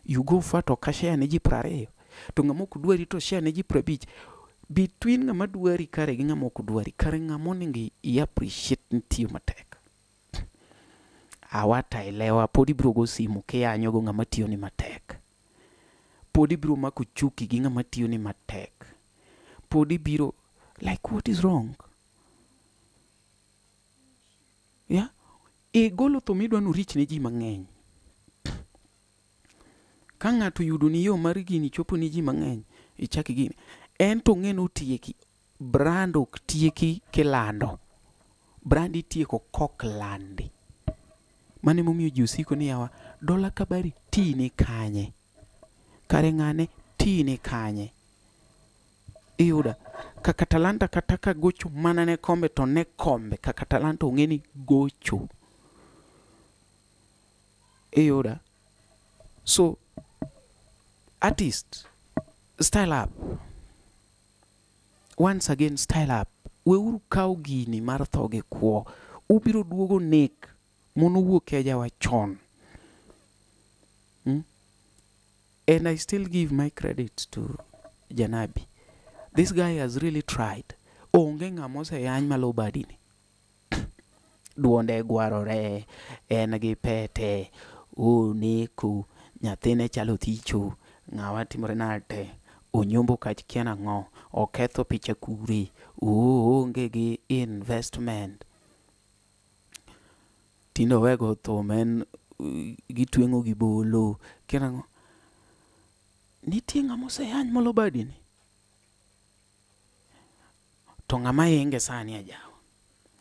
You go far to ok ashare ne ji 20. To ng'ama ok dwari to share ne ji 50. Between ng'ama dwari kare gi ng'ama ok dwari, kare ng'ama onego i appreciate ni tiyo matek. Hawataelewa, pod ibiro go simu kiyanyo go ng'ama tiyo ni matek. Pod ibiro mako chuki gi ng'ama tiyo ni matek. Pod ibiro, like what is wrong? Yeah? Igolo thum idwa ni orich ne ji mang'eny. Ka ng'ato oyudo ni yo mar gini chopo ni ji mang'eny, ichak gini. En to ong'e ni otieki. Brand ok tieki kilando. Brand itieko kok landi. Mano emomiyo ji osiko ni yawa, Dola Kabari ti ni kanye? Kare ng'ane ti ni kanye? Iyuda, kaka Talanta kata ka gocho mana ne kombe to ne kombe. Kaka Talanta ong'e ni gocho. Iyuda? So, artist, style up. Once again, style up. Weuru kawo gini mar tho gi kwo. Ubiro duogo nek monowuok e jawa chon. And I still give my credit to Janabi. This guy has really tried. Onge ng'ama oseyany malo badini. Duonde gwarore, en gi pete, oneko, nyathine chalo thicho, ng'awa timore nade, onyombo kach kia nang'o, oketho picha kure, oonge gi investment. Tinde owego thum en gitweng'o gi bolo, kia nang'o. Nitie ng'ama oseyany molo badini? To ng'ama hinge sani ajawa.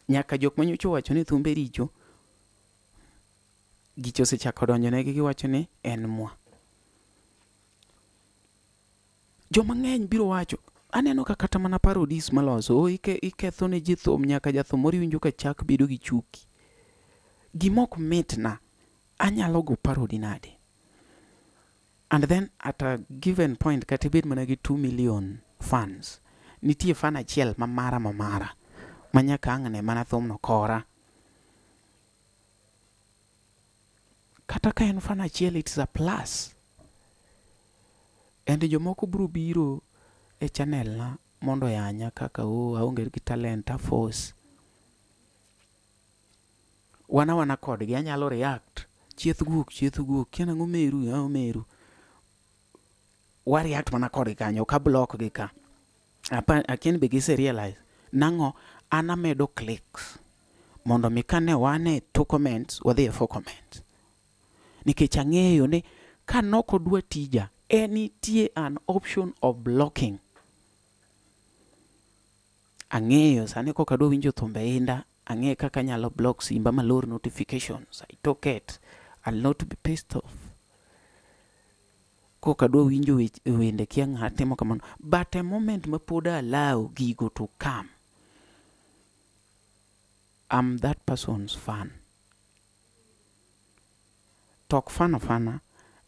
Nyaka jok manyocha owacho ni thumbe richo, gicha osechako donjonegi giwacho ni en mwa. Joma ng'eny biro wacho, aneno ka kata mana parodies maloso, oh, iketho ne ji thum nyaka jathum moro iwinjo ka chak bedo gi chuki. Gima ok mitna, anyalo go parody nade? And then at a given point, kata ibed mana gi 2 million fans, nitie fan achiel mamara mamara, ma nyaka ang' ne mana thumno kora. Kata ka en fan achiel, it's a plus. And jomoko biro biro e channel na mondo oyanya kaka oh, aonge gi talent, a force. Wan awana kodgi, anyalo react. Chieth guok, chieth guok, kia nang'o meru, ah, omeru. Wa react mana kodgi kanyo, ok a block gi ka. Akia ni be gise realize. Nang'o, an amedo clicks. Mondo mi kane wan e 2 comments, wadhi e 4 comments. Nikech ang'eyo ni ka nok odwa tija, en nitie an option of blocking. Ang'eyo sani kok adwa winjo thumbe Indah, ang'eyo kaka anyalo block simba malor notifications. I took it. I'll not be pissed off. Kok adwa winjo wende kia ng'a timo kamano. But a moment ma pod allow gigo to come, I'm that person's fan. Tok fan afana,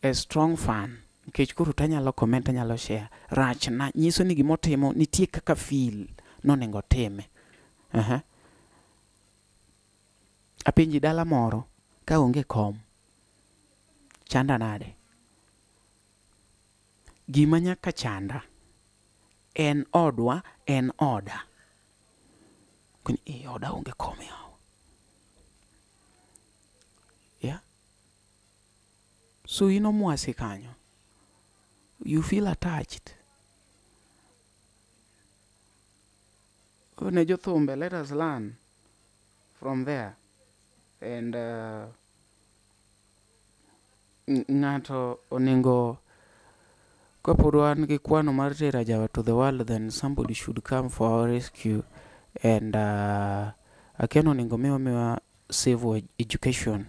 a strong fan. Nikech koro tanyalo comment, anyalo share. Rachna nyiso ni gimotimo nitie kaka feel nonego time. Apenji dala moro ka onge kom, chanda nade? Gima nyaka chanda en odwa, en oda. Koni, oda onge kom yawa. Yeah. So in omwasi kanyo, you feel attached. Ne jothumbe, let us learn from there. And ng'ato onego kapod wan gi kwano mar tero ajawa to the world, then somebody should come for our rescue. And akia ni onego miwa miwa save education.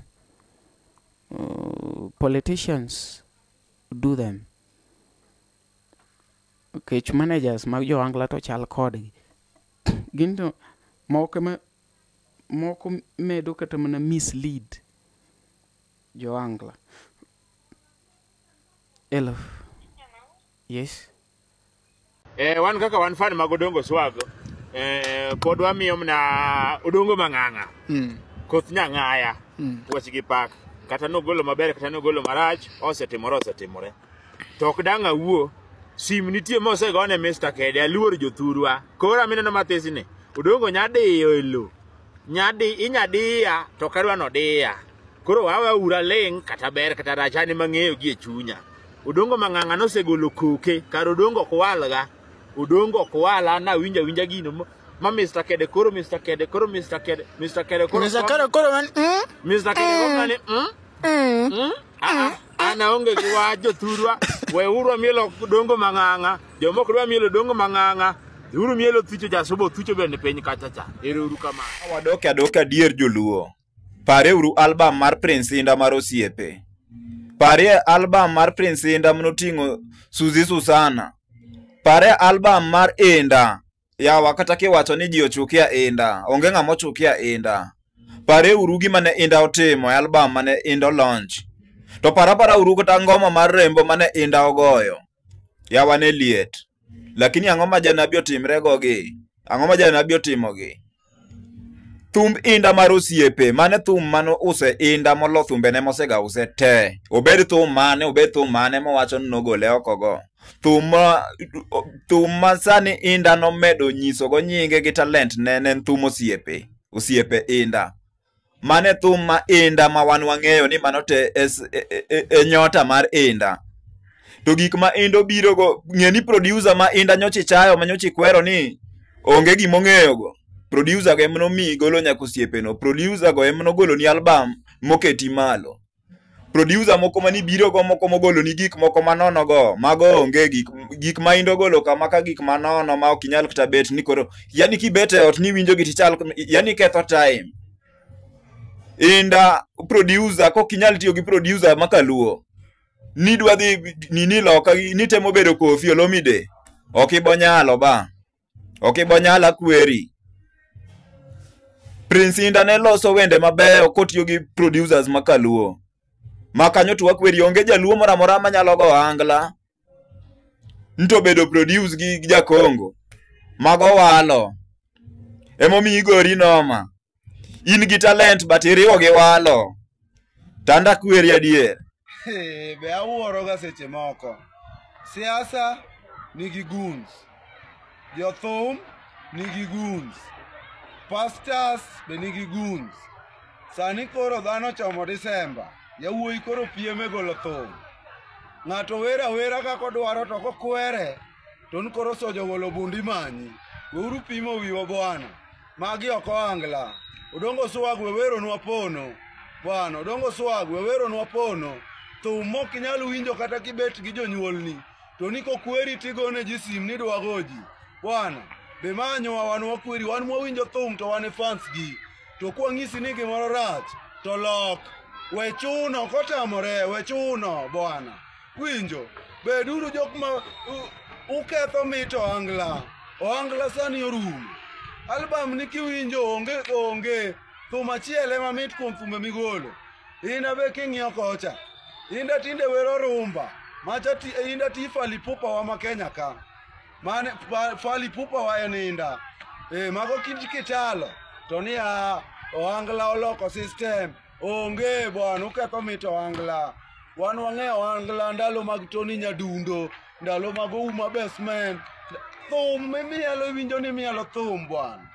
Politicians do them. Nikech managers mag jo Angla to chal kodgi. Gin to moko moko medo kata mana mislead jo Angla. Hello. Yes. Wan kaka wan fan mag Odongo Swag, pod wamiyo mana Odongo Mang'ang'a. Koth Nyang'aya. Puoch gi pak. Kata nogolo maber kata nogolo marach, osetimore osetimore. To ok dang' awuo, sim nitie mosegone Mr. Kede, aluor jothurwa. Koro mineno mathis ni, Odongo nyadiyo e lo. Nyadi, inyadiya, to ok adwa nodiya. Koro wawe ura ling' kata ber kata rach an ema ang'eyo gi e chunya. Odongo Mang'ang'a nosegolo koke, kar Odongo ok walga. Odongo ok wala, nawinjo awinja gino ma Mr. Kede koro Mr. Kede koro Mr. Kede, Mr. Kede koro Mr. Kede koro man, Mr. Kede koro ng'ani, An aonge gi wach jothurwa, weuru mielo Odongo Mang'ang'a, jomoko dwa mielo Odongo Mang'ang'a, dhiuru mielo Thucho Jasuba, Thucho bende piny kacha cha. Ero uru kamano. Wadoke adoka adier joluo. Pareuru album mar Prince Indah mar osiepe. Parie album mar Prince Indah manoting'o Suzy Susana. Parie album mar Indah. Yawa kata kiwacho ni ji ochukia Indah, onge ng'ama ochukia Indah. Pareuru gima ne Indah otimo e album mane Indah launch. To parapara uru kata ngoma mar Rembo mane Indah ogoyo. Yawa ne liet. Lakini ang'o ma Janabi otimre go gi? Ang'o ma Janabi otimo gi? Thumb Inda mar osiepe, mane thum mano use Inda molo thumbe ne mosega use te. Obed thum mane, obed thum mane mowacho ni nogole oko go. Thum ma, thum ma sani Inda nomedo nyisogo nyinge gi talent ne ne en thum osiepe. Osiepe Inda. Mane thum ma Inda ma wan wang'eyo ni mano te es, e, e, e, e nyota mar Inda. To gik ma Inda obiro go, ng'e ni producer ma Inda nyocha ichayo ma nyocha ikwero ni onge gima ong'eyo go. Producer go ema nomiyi golo nyaka osiepeno. Producer go ema nogoloni album moketi malo. Producer moko mani biro go moko mogoloni gik moko manono go, mago onge gik, gik ma Inda ogolo kama ka gik manono ma ok inyal kata bet ni koro, yani kibet e ot ni iwinjo gi tichal, yani ketho time. Inda producer kok inyal tiyo gi producer makaluo. Nidwa dhi nini loka nitemo bedo Koffi Olomide. Ok ibonyalo ba. Ok ibonyalo akweri. Prince Inda ne loso wende mabeyo kotiyo gi producers makaluo. Ma kanyo to wakweri onge jaluo moro amora manyalo go angla. Nto bedo produce gi Jakongo. Mago walo. Emomiyo igori noma. In gi talent but iriwo gi walo. Tanda kweri adier. Hey, be awuoro ga seche moko. Siasa nigi goons. Jothum nigi goons. Pastors be nigi goons. Sani koro dhano chomo Disemba. Yawuoyi koro piem e golo thum. Ng'ato wer awera kaka odwaro to kokwere to ni koro sojo golo bundi manyi. Weuru pimo wiwa bwana. Magi ok ohangla. Odongo Swag we weronwa pono. Bwana, Odongo Swag we weronwa pono. Thum mok inyal winjo kata kibet gi jonyuolni. To ni kokweri tigone ji sim ni idwa go ji. Bwana, be manyowa wan wakweri, wan mwawinjo thum to wan e fans gi. To kwang'isi ni gimoro rach, to lok. We chuno kotamore, we chuno bwana. Winjo, beduru jok ma uketho mit ohangla. Ohangla sani orumo. Album ni kiwinjo onge onge. Thum achiel ema mit kuom thumbe migolo. Inda be king'iyo kocha. Inda tinde wero rumba. Macha ti, Inda ti Fally Ipupa wa ma Kenya ka. Mane Fally Ipupa wa en Inda. Mago kitalo. To ni a ohangla oloko system. Onge bwana uketho mit ohangla. Wan wang'eyo ohangla ndalo mag Tony Nyadundo, ndalo mag Ouma Basement. Thum mimielo iwinjo ni mielo thum bwana.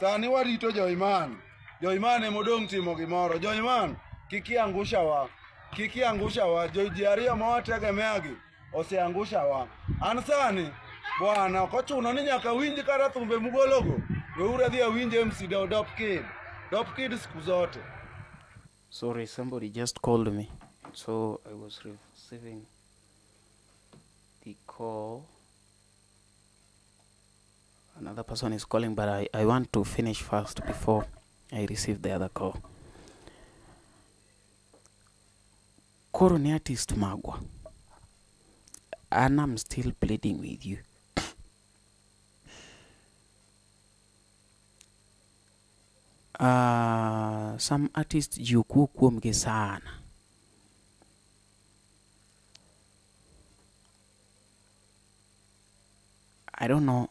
Sani warito Joiman. Joiman emodong' timo gimoro. Joiman, kik iangusha wa. Kik iangusha wa. Ji ariyo ma wategemea gi oseangusha wa. An sani bwana ok ochuno ni nyaka winj kata thumbe mugologo. Weuru adhi awinj MC Dop Kid. Dop Kid siku zote. Sorry, somebody just called me. So I was receiving the call. Another person is calling, but I want to finish first before I receive the other call. Koro ni artist magwa. And I'm still pleading with you. Some artists ji ok wuo kuomgi sana. I don't know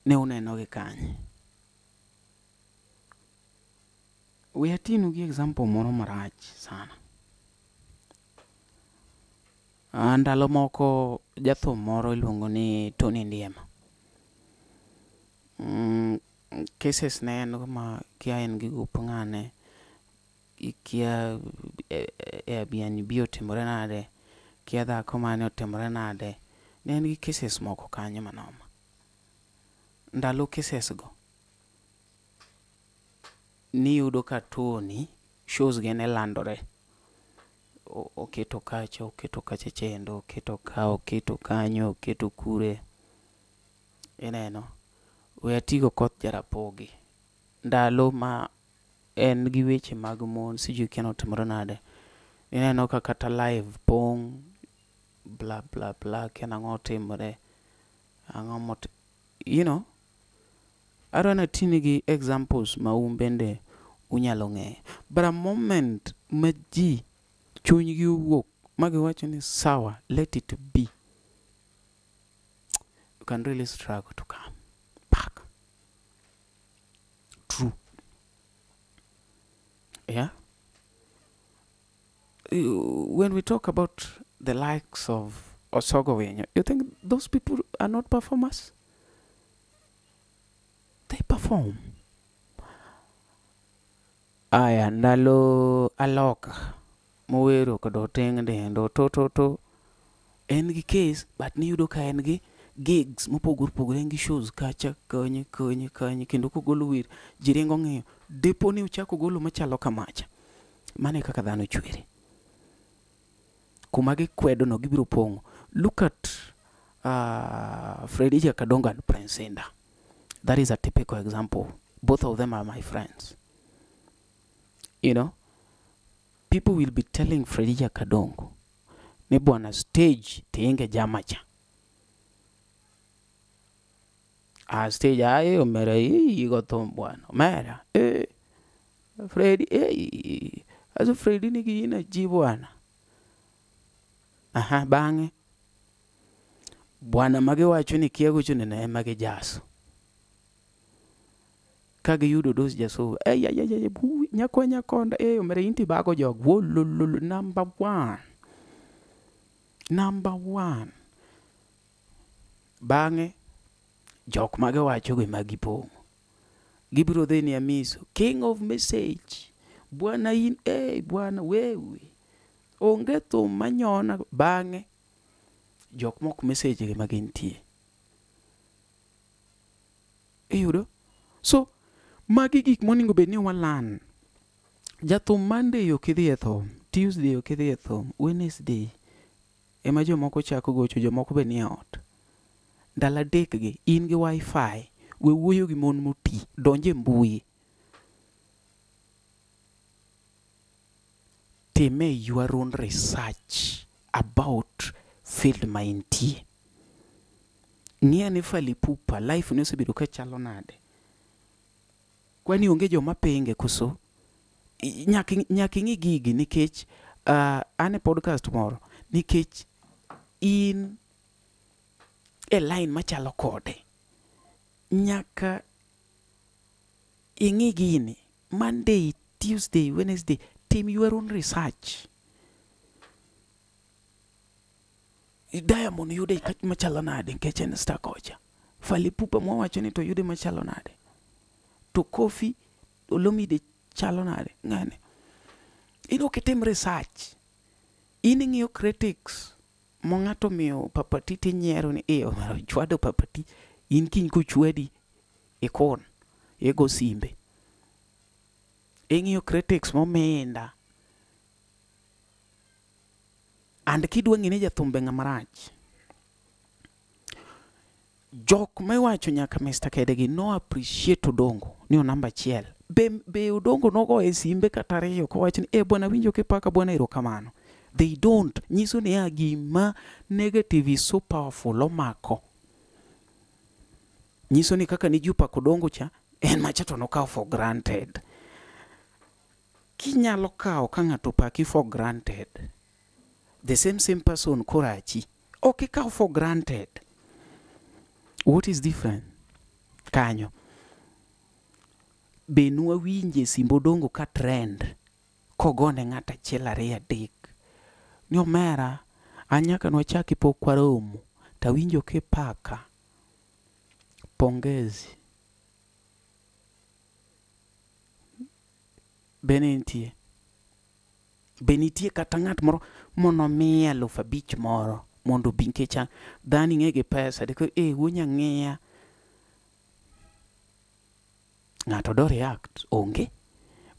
ne uneno gi kanye. We atinu gi example moro marach sana. Ndalo moko jathum moro iluongo ni Tony Ndiema. Cases ne en go ma kia en gi gup ng'ane, kia Airbnb otimore nade, kia dhako mane otimore nade. Ne en gi cases moko kanyo manoma. Ndalo cases go, niyudo ka Tony shows ge ne landore. Oketo kacha, oketo kacha chendo, oketo ka, oketo kanyo, oketo kure. Ineno. We atigo koth Jarapogi. Ndalo ma en gi weche mag mon, sijui kia notimore nade. Ineno ka kata live pong', bla bla bla, kia nang'o otimore. Ang'o moti, you know. Adwa natini gi examples ma un bende unyalo ng'eyo. But a moment ma ji chunygi owuok ma giwacho ni sawa, let it be. You can really struggle to come back. True. Yeah. When we talk about the likes of Osogo Winyo, you think those people are not performers? They perform. Aya, ndalo aloka mowero kod oteng' dendo to to to en gi case but niyudo ka en gi gigs mopogore opogore, en gi shows kacha kanye kanye kanye, kendo kogolo wer ji ringo ng'iyo. Dipo ni ochako golo machalo kamacha, mano e kaka dhano chwere. Kuma gikwedo no gibiro pong'o. Look at Freddy Jakadongo and Prince Indah. That is a typical example. Both of them are my friends. You know, people will be telling Freddy Jakadongo ni bwana stage tienge jamacha. Ah, stage aye omera igo thum bwana. Omera Freddy azo Freddy nigi energy bwana. Aha, bang'e bwana magiwacho ni kia gocho neno ema gijaso. Ka giyudo dos jaso, nyakwa nyakonda, omera inti bago jog, wolololo, number one. Number one. Bang'e jok magiwacho go ema gipong'o. Gibiro dhi ni Amiso, king of message. Bwana in, bwana wewe. Onge thum manyona. Bang'e jok mok message gi magintie. Iyudo? So magi gik monego bed ni walan. Jathum Monday ok idhi e thum, Tuesday ok idhi e thum, Wednesday ema jomoko chako gocho, jomoko be nie ot. Ndalo adek gi in gi wifi, we wuoyo gi mon moti, donj e mbui. Time your own research about field ma intie. Ng'i ane Fally Ipupa, life ne osebedo ka chalo nade? Kwani onge joma pinge koso? Nyaka ing'i gigi nikech an e podcast moro, nikech in e line machalo kode. Nyaka ing'i gini Monday, Tuesday, Wednesday, tim your own research. Diamond yude machalo nade nikech en star kocha. Fally Ipupa mwawacho ni to yude machalo nade. To Koffi Olomide chalo nade ng'ane. In ok itim research. In ing'iyo critics mo ng'ato miyo Papa T tinyiero ni chwado Papa T. In kiny kochwadi ikon igo simbe. Ing'iyo critics mominda. And kidwa ng'e ni jathum be ng'ama rach. Jok miwacho nyaka Mr. Kede gi no appreciate Odongo ni o namba achiel. Be Odongo nogoye simbe kata ariyo kowacho ni bwana winjo kipaka bwana erokamano. They don't. Nyiso ni ya gima negative is so powerful omako. Nyiso ni kaka ni ji opako Odongo cha, en macha to nokawo for granted. Kinyalo kawo ka ng'ato opaki for granted, the same person korachi, ok ikaw for granted. What is different? Kanyo. Be nwawinje simb Odongo ka trend kogone ng'ato achiel ariyo adek ni omera an nyaka nwachaki pok waromo tawinjo kipaka. Pongezi. Be ne nitie? Be nitie kata ng'at moro monomiye 5,000 moro mondo obi nikech dhano ing'e gi pesa diko wuo nyang'iya. Ng'ato do react onge.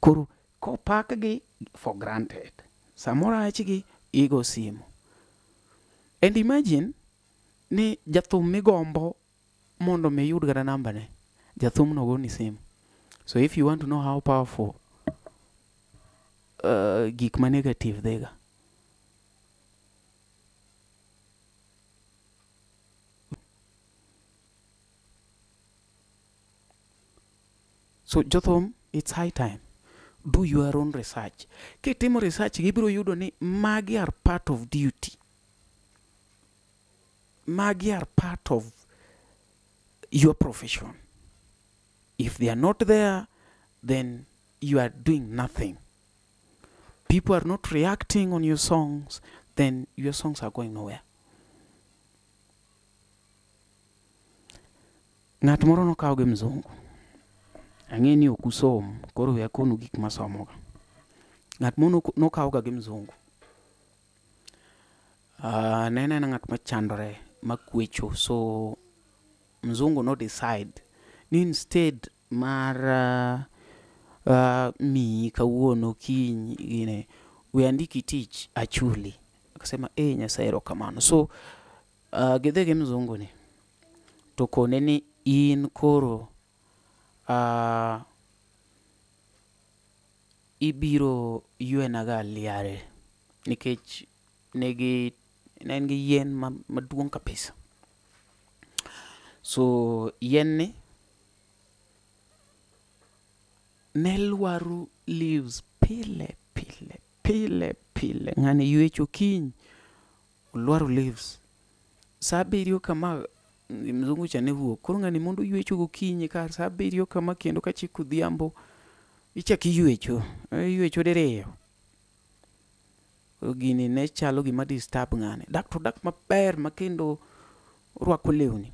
Koro kopakgi for granted. Samoro achgi igo simu. And imagine ni jathum migombo mondo mi iyud kata namba ne, jathum no goni simu. So if you want to know how powerful gik ma negative dhiga. So jothum, it's high time. Do your own research. Kitimo research, gibiro yudo ni magi are part of duty. Magi are part of your profession. If they are not there, then you are doing nothing. people are not reacting on your songs, then your songs are going nowhere. Ng'at moro nokaw gi mzungu. Ang'e ni ok usom, koro we akonu gik masomoga. Ng'at moro nokawga gi mzungu. Ne en ng'at machandore, makwecho. So mzungu no decide ni instead mar miyi kawuono kiny gine, we andiki tich achuli. Akasema Nyasaye erokamano. So gidhi gi mzungu ni to kone ni in koro ibiro ywenaga liare nikech ne en gi yien maduong' kabisa. So yien ni ne lwaro leaves pile pile pile pile. Ng'ani ywecho kiny olwaro leaves. Sa 7 kama mzungu cha ne wuok. Koro ng'ani mondo ywecho gokinyi kar sa 7 kama kendo kachiko odhiambo ichak iywecho. Iywecho diriyo. Koro gini ne chalo gima disturb ng'ani. Dak to dak maber ma kendo rwako lewni.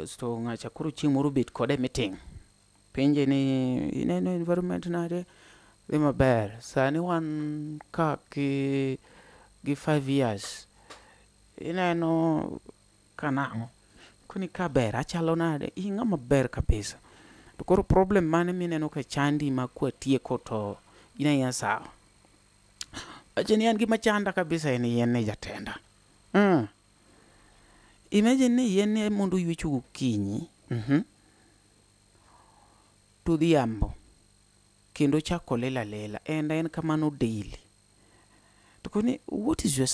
So ng'acha koro chieng' moro bet kode meeting. Penje ni ineno environment nade? Dhi maber. Sani wan ka gi 5 years. Ineno ka nang'o? Koni ka ber, achalo nade? In ng'ama ber kabisa. To koro problem mane mineno ka chandi ma kwatieko to in aina sawa. Wacho ni an gima chanda kabisa en yien ni jatenda. Imagine ni yien ni mondo ywecho gokinyi. To odhiambo kendo chako lela lela and en kamano daily. To koni what is your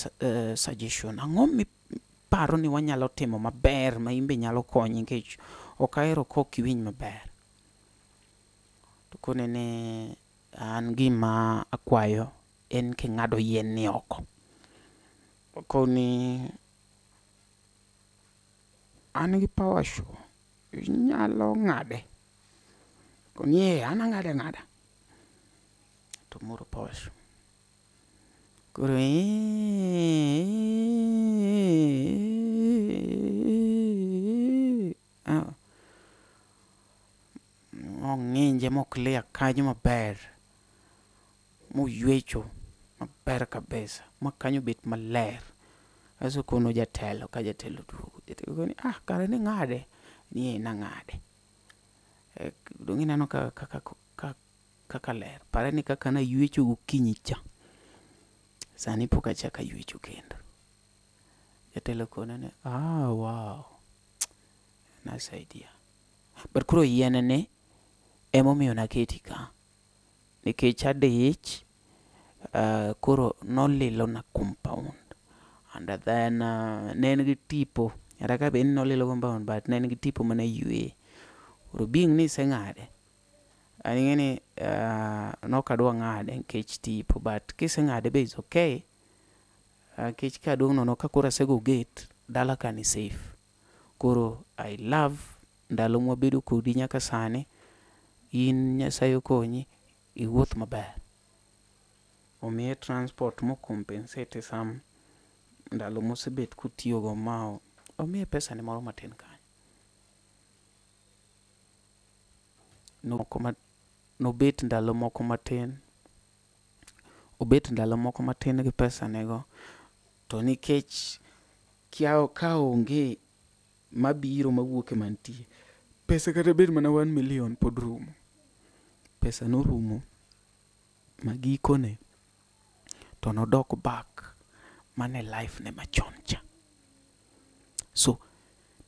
suggestion? Ang'o miparo ni wanyalo timo maber ma imbe nyalo konyi nikech ok ahero kok iwinj maber. To kone ni an gima akwayo en king'ado yien ni oko. Koni an gi power show inyalo ng'ade. Koni an ang'ade ng'ada. To moro power show. Koro ong'inje moklia kanyo maber. Moywecho maber kabisa. Ma kanyo bet maler. Aso kono jatelo ka jatelo duogo. Jatelo koni kare ni ng'ade. Ni nang'ade. Dong' ineno kaka ler. Pare ni kaka naywecho gokinyi cha. Sani pok achako aywecho kendo. Jatelo kone ni wow. Nice idea. But koro yien ni emomiyo naketi ka. Nikech adich koro nolilo na compound. And then ne en gi tipo. Kata ka bed ni nolilo compound but ne en gi tipo mane ywe. Koro being ni iseng'ade. An ing'e ni nokadwa ng'ade nikech tipo but kiseng'ade be is okay. Nikech kadong' nono ka koro asego gate dala ka ni safe. Koro I love ndalo mwabedo kodi nyaka sani. In Nyasaye okonyi iwuoth maber. Omiye transport mo compensate some ndalo mosebet kotiyogo ma omiye pesa ne moro matin kanyo. Nobet ndalo moko matin. Obet ndalo moko matin gi pesa nego. To nikech ka onge mabiro mawuok e mantie. Pesa kata bed mana 1 million pod rumo. Pesa norumo ma gikone to nodok back mane life ne machon cha. So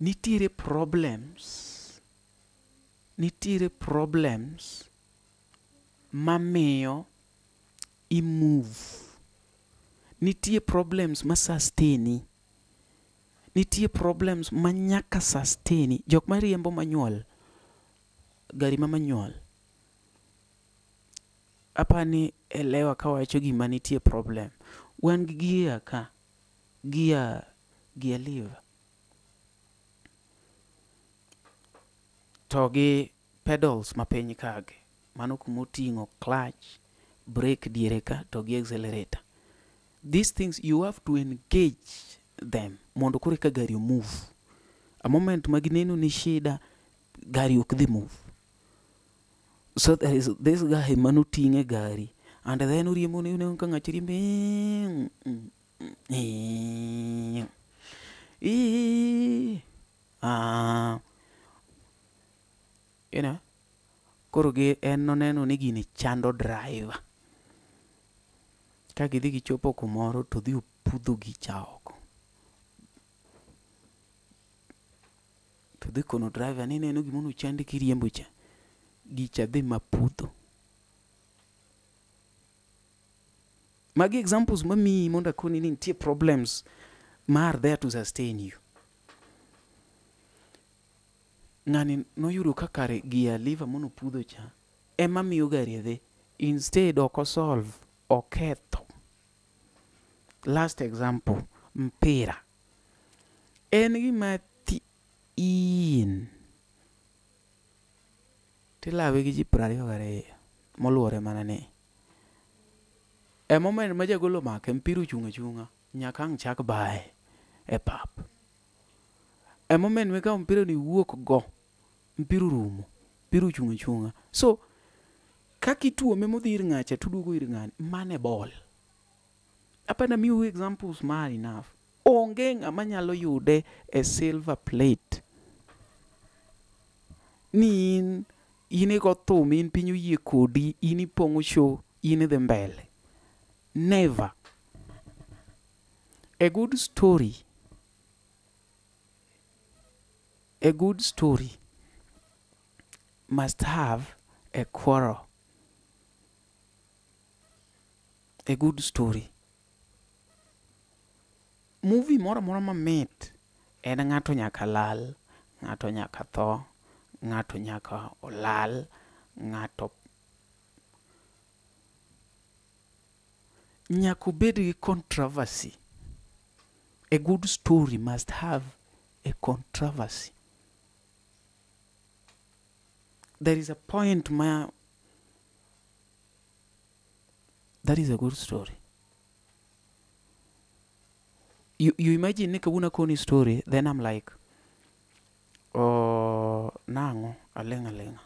nitiere problems mamiyo i move. Nitie problems ma sustaini. Nitie problems ma nyaka sustaini. Jok mariembo manual, gari ma manual. Apani elewa kawacho gima nitie problem. Wan gi gear ka, gear lever. To gi pedals mapiny kagi. Mano kumoting'o clutch, brake diere ka to gi accelerator. These things you have to engage them mondo koro eka gari move. A moment ma gineno ni shida, gari ok dhi move. So there is this guy manoting'e gari and then oriembo ne ineno ka ng'acha riembo ah, you know koro gi en noneno ni gini chando driver. Ka gidhi gichopo kumoro to odhi opudho gicha oko. To odhi kono driver ni ineno gima nochandi kiriembo cha, gicha dhi mapudho. Magi examples mamiyi mondo akoni ni nitie problems ma are there to sustain you. Ng'ani noyudo ka kare gear lever manopudho cha ema miyo gari dhi. Instead ok osolve, oketho. Last example, mpira. En gima thin tilawe gi ji 22 moluore mana ni. E moment ma jagol omake, mpira ochung' achung'a nyaka ang' chak baye e pap. E moment mikawo mpira ni iwuok go, mpira orumo, mpira ochung' achung'a. So, kaka ituome modhi ir ng'acha tuduogo ir ng'ani, mano e ball. Apani amiyou examples ma enough. Onge ng'ama nyalo yude e silver plate. Ni in, in igo thum, in piny oyie kodi, in ipong'o show, in idhi mbele. Never. A good story, a good story must have a quarrel. A good story. Movie moro amora mamit en ng'ato nyaka lal, ng'ato nyaka tho, ng'ato nyaka olal, ng'ato nyaka obed gi controversy. A good story must have a controversy. There is a point ma that is a good story. You imagine ni kawuono akoni story, then I'm like, oh, nang'o, aling' aling'a.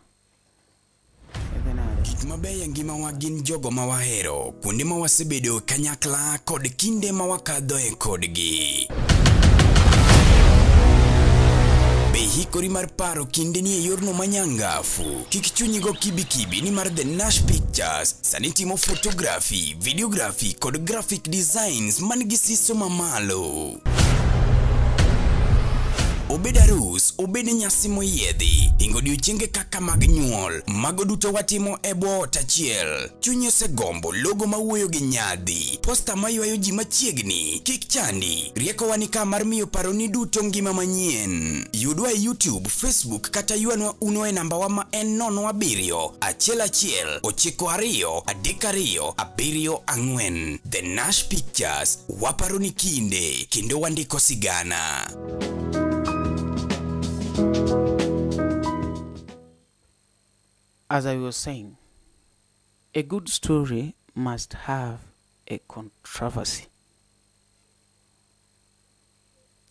Idhi nade? Gik mabeyo e ngimawa gin jogo ma wahero, kuonde ma wasebedo kanyakla kod kinde ma wakadhoe kodgi. Be ihikori mar paro kindeni e yorno manyangafu? Kik chunyi go kibikibi nimar The Nash Pictures sani timo photography, videography kod graphic designs man gi siso mamalo. Obed arus, obed nyasi moyiedhi, hingo odiochienge kaka mag nyuol, mago duto watimo e bwo ot achiel. Chunyi osegombo logo mawuoyo gi nyadhi, posta maywayo ji machiegni, kik chandi. Riekowa ni ka mar miyo paroni duto ngima manyien. Yudwa e YouTube, Facebook kata ywanwa uno e nambawa ma en 07 11 92 32 74. The Nash Pictures, waparo ni kinde kendo wandiko sigana. As I was saying, a good story must have a controversy.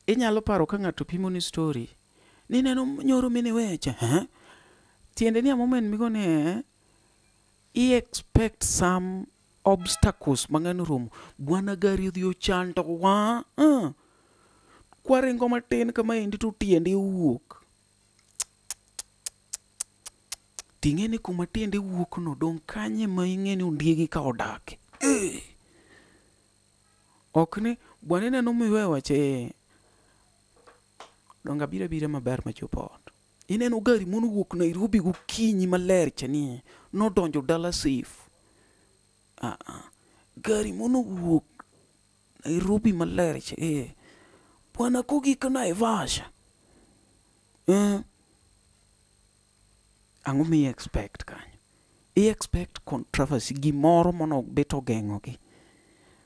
Inyalo paro ka ng'ato pimo ni story, ni neno nyoro mine weche, eh? Tiende ni a moment migone, eh? I expect some obstacles mang'eny romo. Bwana gari odhi ochando wa, Kwaringo matin kamaendi to tiende owuok. Ting'e ni kuma tiende wuok no, dong' kanye ma ing'e ni ondiegi ka odake. Ok ni, bwana ineno miweyo wache, dong' abiro abira maber machopo ot. Ineno gari monowuok Nairobi gokinyi maler cha ni, nodonjo dala safe. Gari monowuok Nairobi maler cha, Bwana kogik Naivasha. Ang'o mi expect kanyo? I expect controversy, gimoro mono bet ogeng'ogi.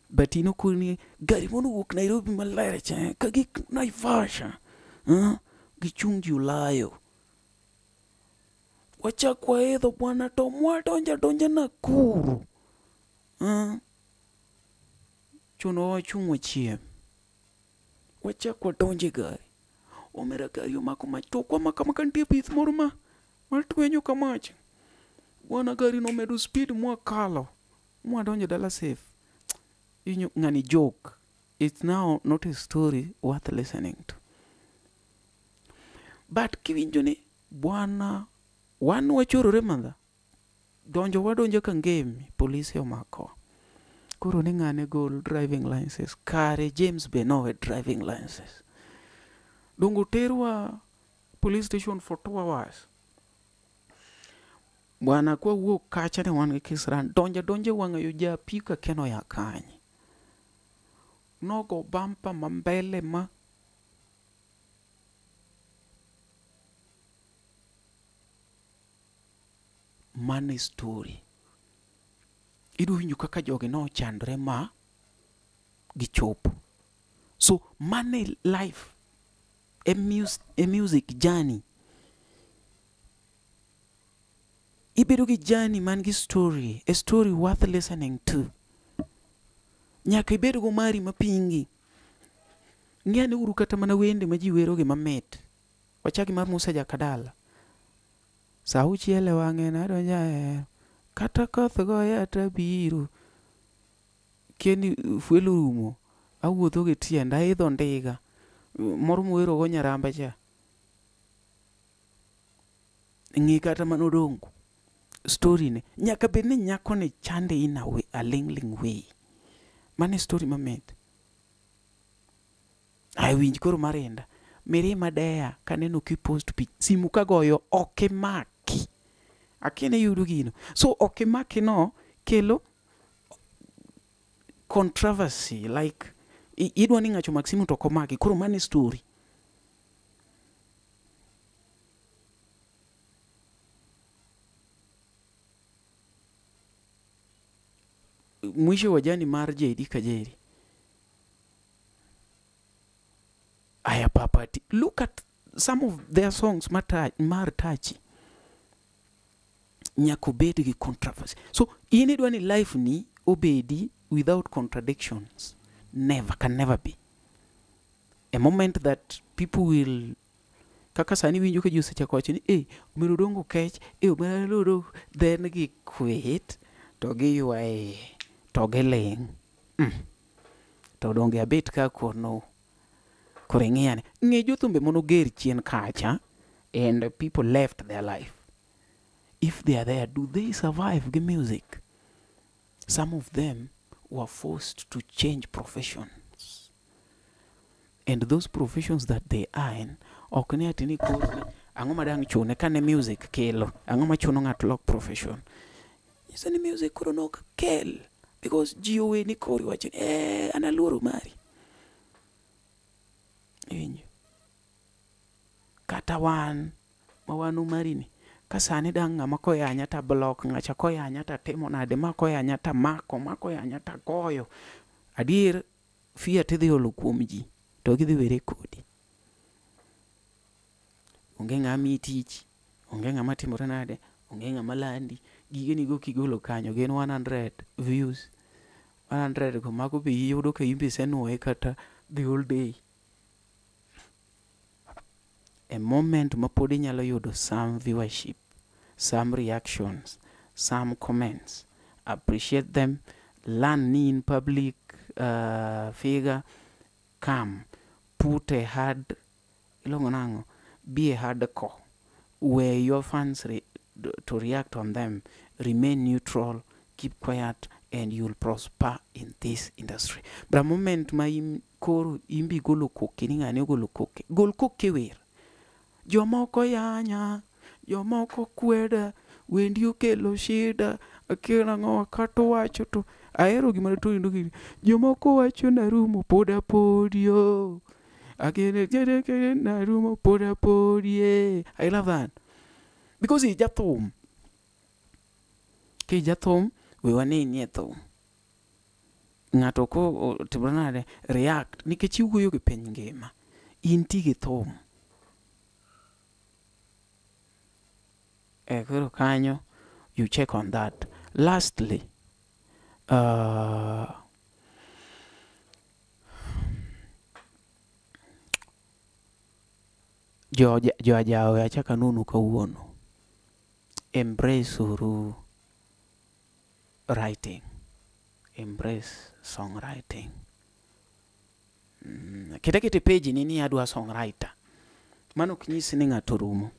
But in okoni gari monowuok Nairobi maler cha, kagik Naivasha. Gichung' ji Ulayo. Wachak waidho bwana to mwadonjo adonja Nakuru. Chuno wachung' wachiem. Wachak wadonjo e gari. Omera gari omako mach to ok wamako amaka nitie pith moro ma matwenyo ka mach. Bwana gari nomedo speed mwakalo. Mwadonjo dala safe. Inyo ng'ani joke. It's now not a story worth listening to. But kiwinjo ni bwana wan wachorore madha. Donjo wadonjo Kangemi, polise omako. Koro ni ng'ane gol driving license. Kare James be nowe driving license. Dongo terwa police station for 2 hours. Bwana kwa wuok kacha ne wan gi kisran. Donjo donjo wang'ayo ja apiko keno ya kanye. Nogo bampa ma mbele ma mane story. Idwa winjo kaka jogi nochandore ma gichopo. So mane life e music journey. Ibedo gi journey man gi story, a story worth listening to. Nyaka ibed go mari mapingi. Ng'e uru kata mana wende ma ji wero gi mamit. Wachaki mar Musa Jakadala. Sa auchiel e wang'e nadonjo e kata koth goya tabiro. Kieni fuel orumo, awuotho gi tienda, aidho ndiga. Moro mwero go Nyaramba cha. Ng'i kata mana Odongo. Story ne. Nyaka bed ni nyako ni chande in a way, a lingling way. Mane story mamit. Ai winj koro marinda. Mirima deya kaneno kipost picha. Simu kagoyo ok imaki. Akia ni iyudo gino. So ok imaki no kelo controversy like idwa ni ng'acho mak simu to ok omaki. Koro mane story. Mwisho wa jani mar JD Kajeri. Aya papati. Look at some of their songs mar tachi. Nyaka obed gi controversy. So in idwa ni life ni obedi without contradictions. Never, can never be. A moment that people will kaka sani winjo ka ji osechako wacho ni omero Odongo kech, omero Odongo, then gi quit to giywaye to giling'. To donge abet ka kono. Koro ing'iyane. Ng'e jothumbe monoger chien kacha and people left their life. If they are there, do they survive the music? Some of them were forced to change professions. And those professions that they are in, ok ni ati ni koro ang'o ma dang' chune kane music kelo, ang'o ma chuno ng'ato lok profession. Nyiso ni music koro nok kel because ji oweni koro iwacho ni an aluoro mari. Iwinjo? Kata wan ma wan Omari ni, ka sani dang' ng'ama koyanya ta block, ng'acha koyanya ta timo nade, ma koyanya ta mako, ma koyanya ta goyo. Adier fear tidhi olo kuom ji to gidhi were kodi. Onge ng'ama miyi tich, onge ng'ama timore nade, onge ng'ama landi. Gigeni go kigolo kanyo gin 100 views. 100 go mago be iyudo ka in be isenuoye kata the whole day. A moment ma pod inyalo yudo some viewership, some reactions, some comments. Appreciate them. Learn ni in public figure. Come, put a hard, iluongo nang'o? Be a hardcore. Where your fans to react on them, remain neutral, keep quiet, and you'll prosper in this industry. But a moment ma im koro imbi golo koke ni ng'ane ogolo koke, gol koke wer. Jomoko yanya, jomoko kweda, wendi okelo shida, akia nang'o kata wacho to ahero gima to gini. Jomoko wacho narumo pod apodio. Akene kene kene narumo pod apodie. I love that. Because ija thum. Ki jathum, we wanenie thum. Ng'ato ko timore nade react nikech iwuoyo gi piny ngima. Intie gi thum. Koro kanyo you check on that. Lastly, jo ajawa achako anonu kawuono. Embrace uru writing. Embrace songwriting. Kete page ni adwa songwriter. Mano ok nyis ni ng'ato rumo.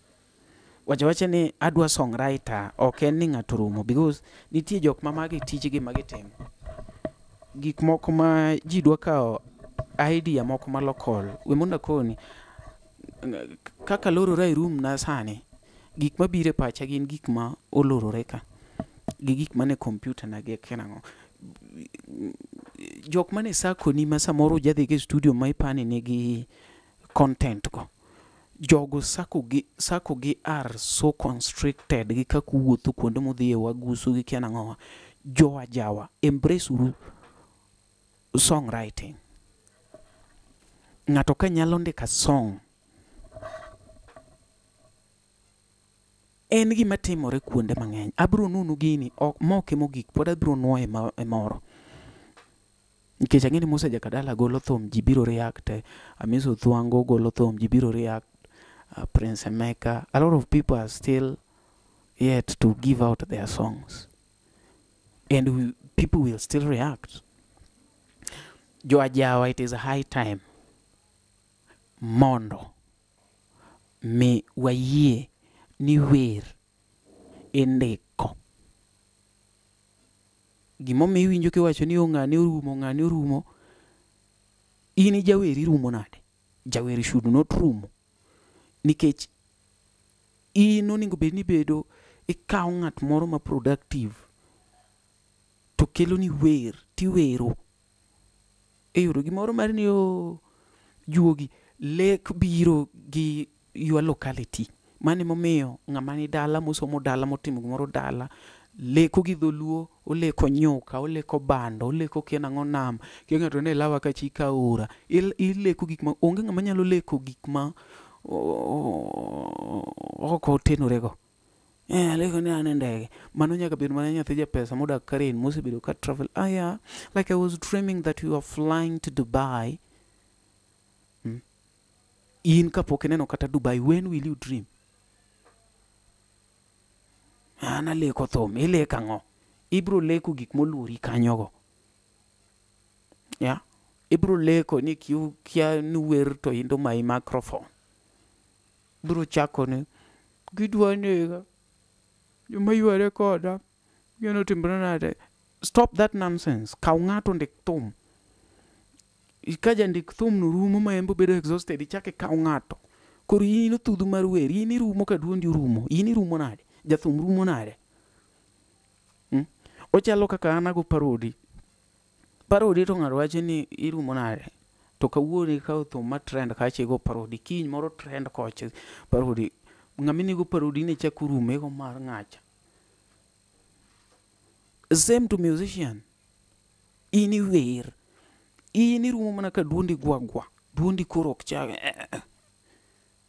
Wacha ni adwa songwriter ok en ni ng'ato rumo, because nitie jok ma magi tijgi ma gitimo. Gik moko ma ji dwa kawo idea moko ma local. We mondo akoni, kaka lorora e room na sani, gik mabiro e pacha gin gik ma olorore ka. Gi gik mane computer na gi kia nang'o. Jok mane sako ni ma samoro jadhi e studio ma ipani nigi content go. Jogo sako gi are so constricted gi kaka wuotho kuonde modhiye wagusu gi kia nang'o. Jo ajawa, embrace uru songwriting. Ng'ato ka nyalo ndika song, en gima timore kuonde mang'eny. Abiro nunu gini, ok moke mogik, pod abiro nuoye e moro. Nikech ang'e ni Musa Jakadala golo thum, ji biro react. Amiso Thwango golo thum, ji biro react. Prince Emeka. A lot of people are still yet to give out their songs. And people will still react. Jo ajawa, it is a high time. Mondo mi wayie ni wer indiko. Gimomiyo iwinjo kiwacho ni ng'ani orumo, ng'ani orumo. In jawer irumo nade? Jawer should not rumo. Nikech in onego bed ni bedo ikawo ng'at moro ma productive to kelo ni wer tiwero. Iyudo gimoro mar ni juogi lek biro gi your locality. Mano emomiyo ng'ama ni dala mosomo dala motimo gimoro dala leko gi dholuo, oleko nyuka, oleko bando, oleko kia nang'o nam, kia ng'ato ne lawa ka chi ka aora. Ileko gik ma onge ng'ama nyalo leko gik ma ok otenore go. Aleko ni an e ndege. Mano nyaka bed mana nyathi japesa modak Karen mosebedo ka travel. Ah yeah, like I was dreaming that you are flying to Dubai. In kapok ineno kata Dubai, when will you dream? An aleko thum, ileko ang'o? Ibro leko gik moluori kanyogo. Yeah? Ibro leko ni kia ni wer to indo mai microphone. Ibro chako ni gidwa nega. Joma yware koda. Gino timbre nade? Stop that nonsense. Kaw ng'ato ndik thum. Ka jandik thum no rumo ma en bo bedo exhausted, ichak ikaw ng'ato. Koro in othudhu mar wer, in irumo ka duondi orumo. In irumo nade? Jathum rumo nade? Ochalo kaka an ago parodi. Parodi to ng'ato wacho ni irumo nade? To kawuono ikawo thum ma trend kacha igo parodi. Kiny moro trend kocha parodi. Ng'ama inego parodi ne chako rumo igo mar ng'acha. Same to musician. In iwer. In irumo mana ka duondi gwa gwa. Duondi koro ok chak.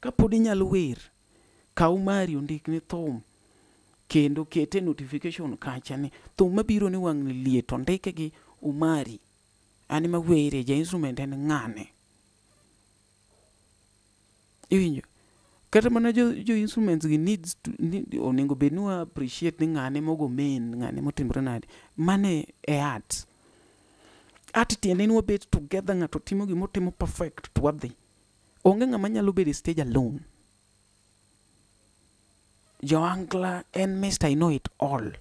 Kapod inyalo wer, kaw mari ondikni thum. Kendo kete notification kacha ni thum mabiro ni wang' ni liet ondike gi Omari. An ema were, ja instrument en ng'ane. Iwinjo? Kata mana jo instruments gi needs to onego bed ni wa appreciate ni ng'ane mogo main, ng'ane motimore nade. Mane e art. Art tiende ni wabet together, ng'ato timo gimotimo perfect to wadhi. Onge ng'ama nyalo bedo e stage alone. Joangla en Mr. I know it all.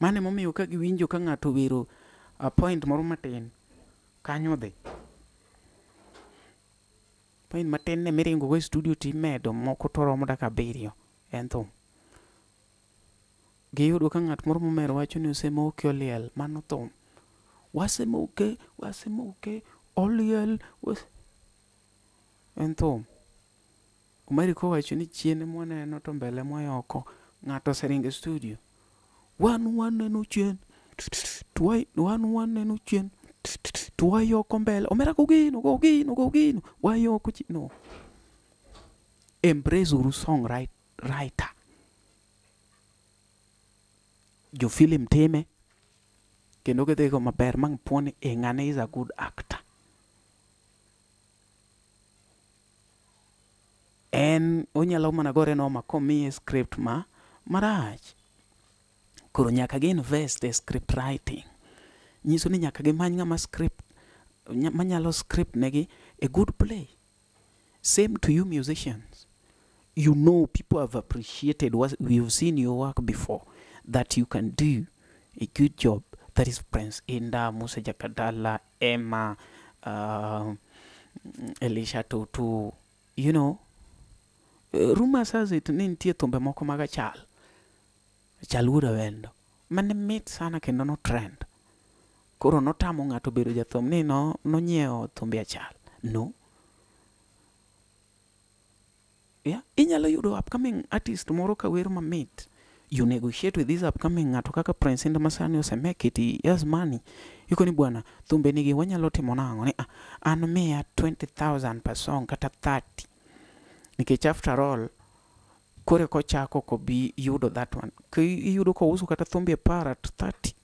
Mano emomiyo ka giwinjo ka ng'ato wero a point moro matin, kanyo dhi. Point matin ne miringo go e studio timedo moko to romo dakika 7 en thum. Giyudo ka ng'at moro momer wacho ni osemoke oliel, mano thum. Wasemoke, wasemoke, oliel, en thum. Omari kowacho ni chien mwaneno to mbele mwayoko, ng'ato oseringo e studio. Wan waneno chien, wan waneno chien, to wayoko mbele. Omera go gino, go gino, go gino, wayoko chien. No. Embrace uru song writer. Jo film time kendo gidhigo maber mang puoni e ng'ane is a good actor. En onyalo mana gore noma komiye script ma marach. Koro nyaka gi invest e script writing. Nyiso ni nyaka gimany ng'ama script manyalo script negi a good play. Same to you musicians. You know people have appreciated what we've seen your work before, that you can do a good job. That is Prince Indah, Musa Jakadala, Emma, Elisha Tutu, you know. Rumors has it ni nitie thumbe moko mag Achal. Achal wuod Awendo. Mane mit sana kendo no trend. Koro notamo ng'ato bedo jathum ni no nonyiewo thumbe Achal. No. Yeah, inyalo yudo upcoming artist moro ka wer mamit. You negotiate with this upcoming ng'ato kaka Prince Indah masani ose make it, he has money. Ikoni bwana, thumbe nigi wanyalo timo nang'o ni an miya 20,000 per song kata 30. Nikech after all, kore kochako kobi yudo that one. Iyudo kouso kata thumbe 10 at 30.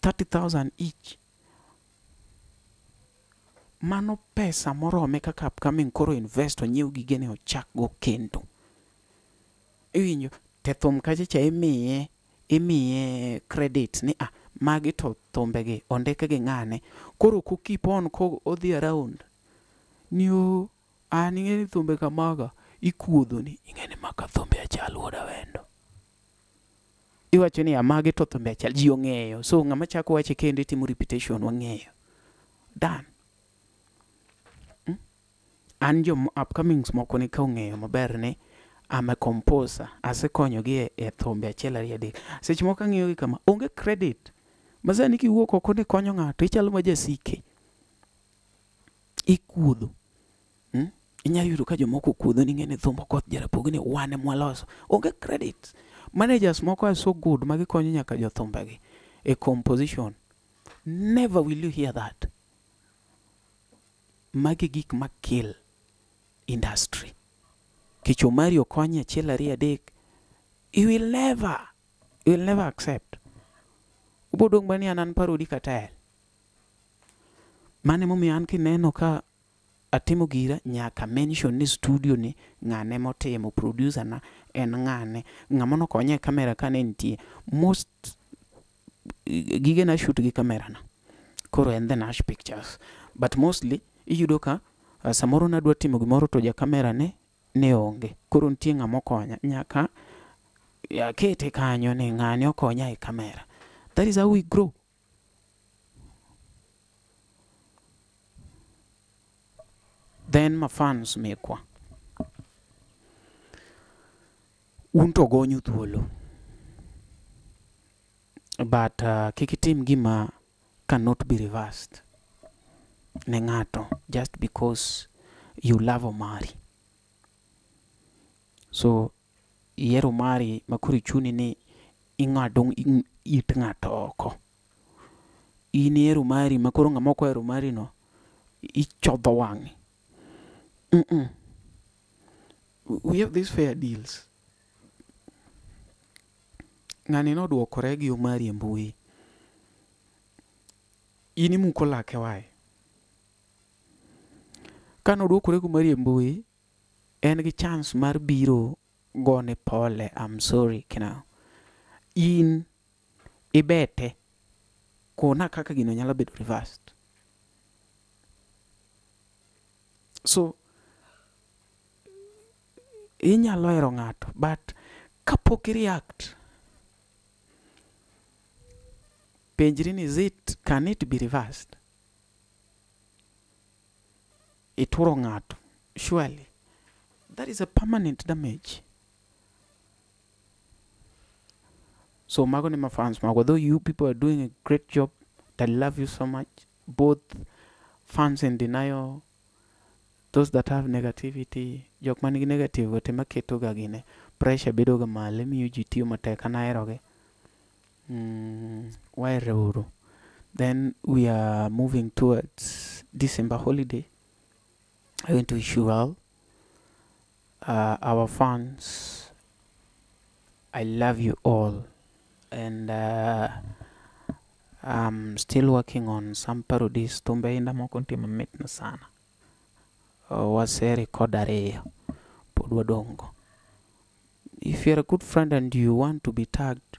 30,000 each. Mano pesa morome kaka upcoming koro invest onyiew gigene ochak go kendo. Iwinjo te thum kacha cha imiye credit ni magi to thumbegi ondike gi ng'ane. Koro ko keep on ko odhi around. Ni o an ing'e ni thumbe kamaga ikuodho ni ing'e ni maka thumbe Achal wuod Awendo. Iwacho ni magi to thumbe Achal ji ong'eyo. So ng'ama chako wache kendo itimo repetition wang'eyo. Done. An jo upcomings moko ni ka ong'eyo maber ni I'm a composer. Asekonyogi e thumbe achiel ariyo adek. Seche moko ang'iyo gi kama onge credit. Masani kiwuok oko ni konyo ng'ato ichalo ma jasike. Ikuodho. Inyalo yudo ka jomoko okuodho ni ing'e ni thumb Okoth Jarapogi ni wan ema waloso. Onge credit. Managers moko are so good ma gikonyo nyaka jothumbegi e composition. Never will you hear that. Magi gik ma kill industry. Kech Omari okonyi achiel ariyo adek, you will never accept. Ubo dong' mana ni an parodi kata el. Mano emomiyo an kineno ka atimo gira nyaka mention ni studio ni ng'ane motimo, producer na en ng'ane, ng'ama nokonya e camera kane nitie. Most gige na shoot gi camera na. Koro en the Nash Pictures. But mostly iyudo ka samoro nadwa timo gimoro to ja camera ne onge. Koro nitie ng'ama okonya nyaka akete kanyo ni ng'ani okonya e camera. That is how we grow. Then my fans mekwa. Un to gonyu thuolo. But kik itim gima cannot be reversed ne ng'ato just because you love Omari. So ihero Omari makoro ichuni ni ing'ado it ng'ato oko. In ihero Omari makoro ng'ama ok ohero Omari no ichodho wang'e. We have these fair deals. Ng'ani noduokore gi Omari e mbui. In imuko lake wae. Ka noduokore gi Omari e mbui, en gi chance mar biro gone pole, I'm sorry, kina. In ibete kona kaka gino nyalo bedo reversed. So inyalo hero ng'ato, but kapok i react, penjri ni is it, can it be reversed? Ituro ng'ato, surely. That is a permanent damage. So mago ni my fans, mago, though you people are doing a great job, I love you so much. Both fans in denial, those that have negativity, jok manigi negative go tema keto ga gine, pressure bedo ga malo, miyo ji tiyo matek, an ahero gi. Wahere uru. Then we are moving towards December holiday. I want to wish you well. Our fans, I love you all, and I'm still working on some parodies. Thumbe Indah moko nitie mamitna sana. Wase record ariyo, pod wadongo. If you're a good friend and you want to be tagged,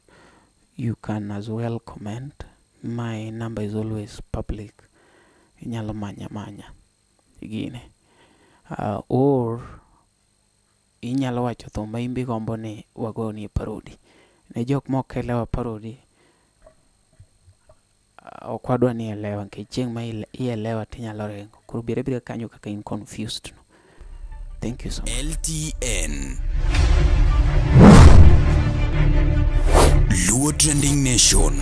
you can as well comment. My number is always public. Inyalo manya manya gine. Or inyalo wacho thum ma in be igombo ni wagonie parody. Ne jok mok elewa parody, ok wadwa ni elewa nikech chieng' ma ielewa tinyalo ringo. Koro bir abira kanyo kaka in confused no. Thank you so much. LTN Luo Trending Nation.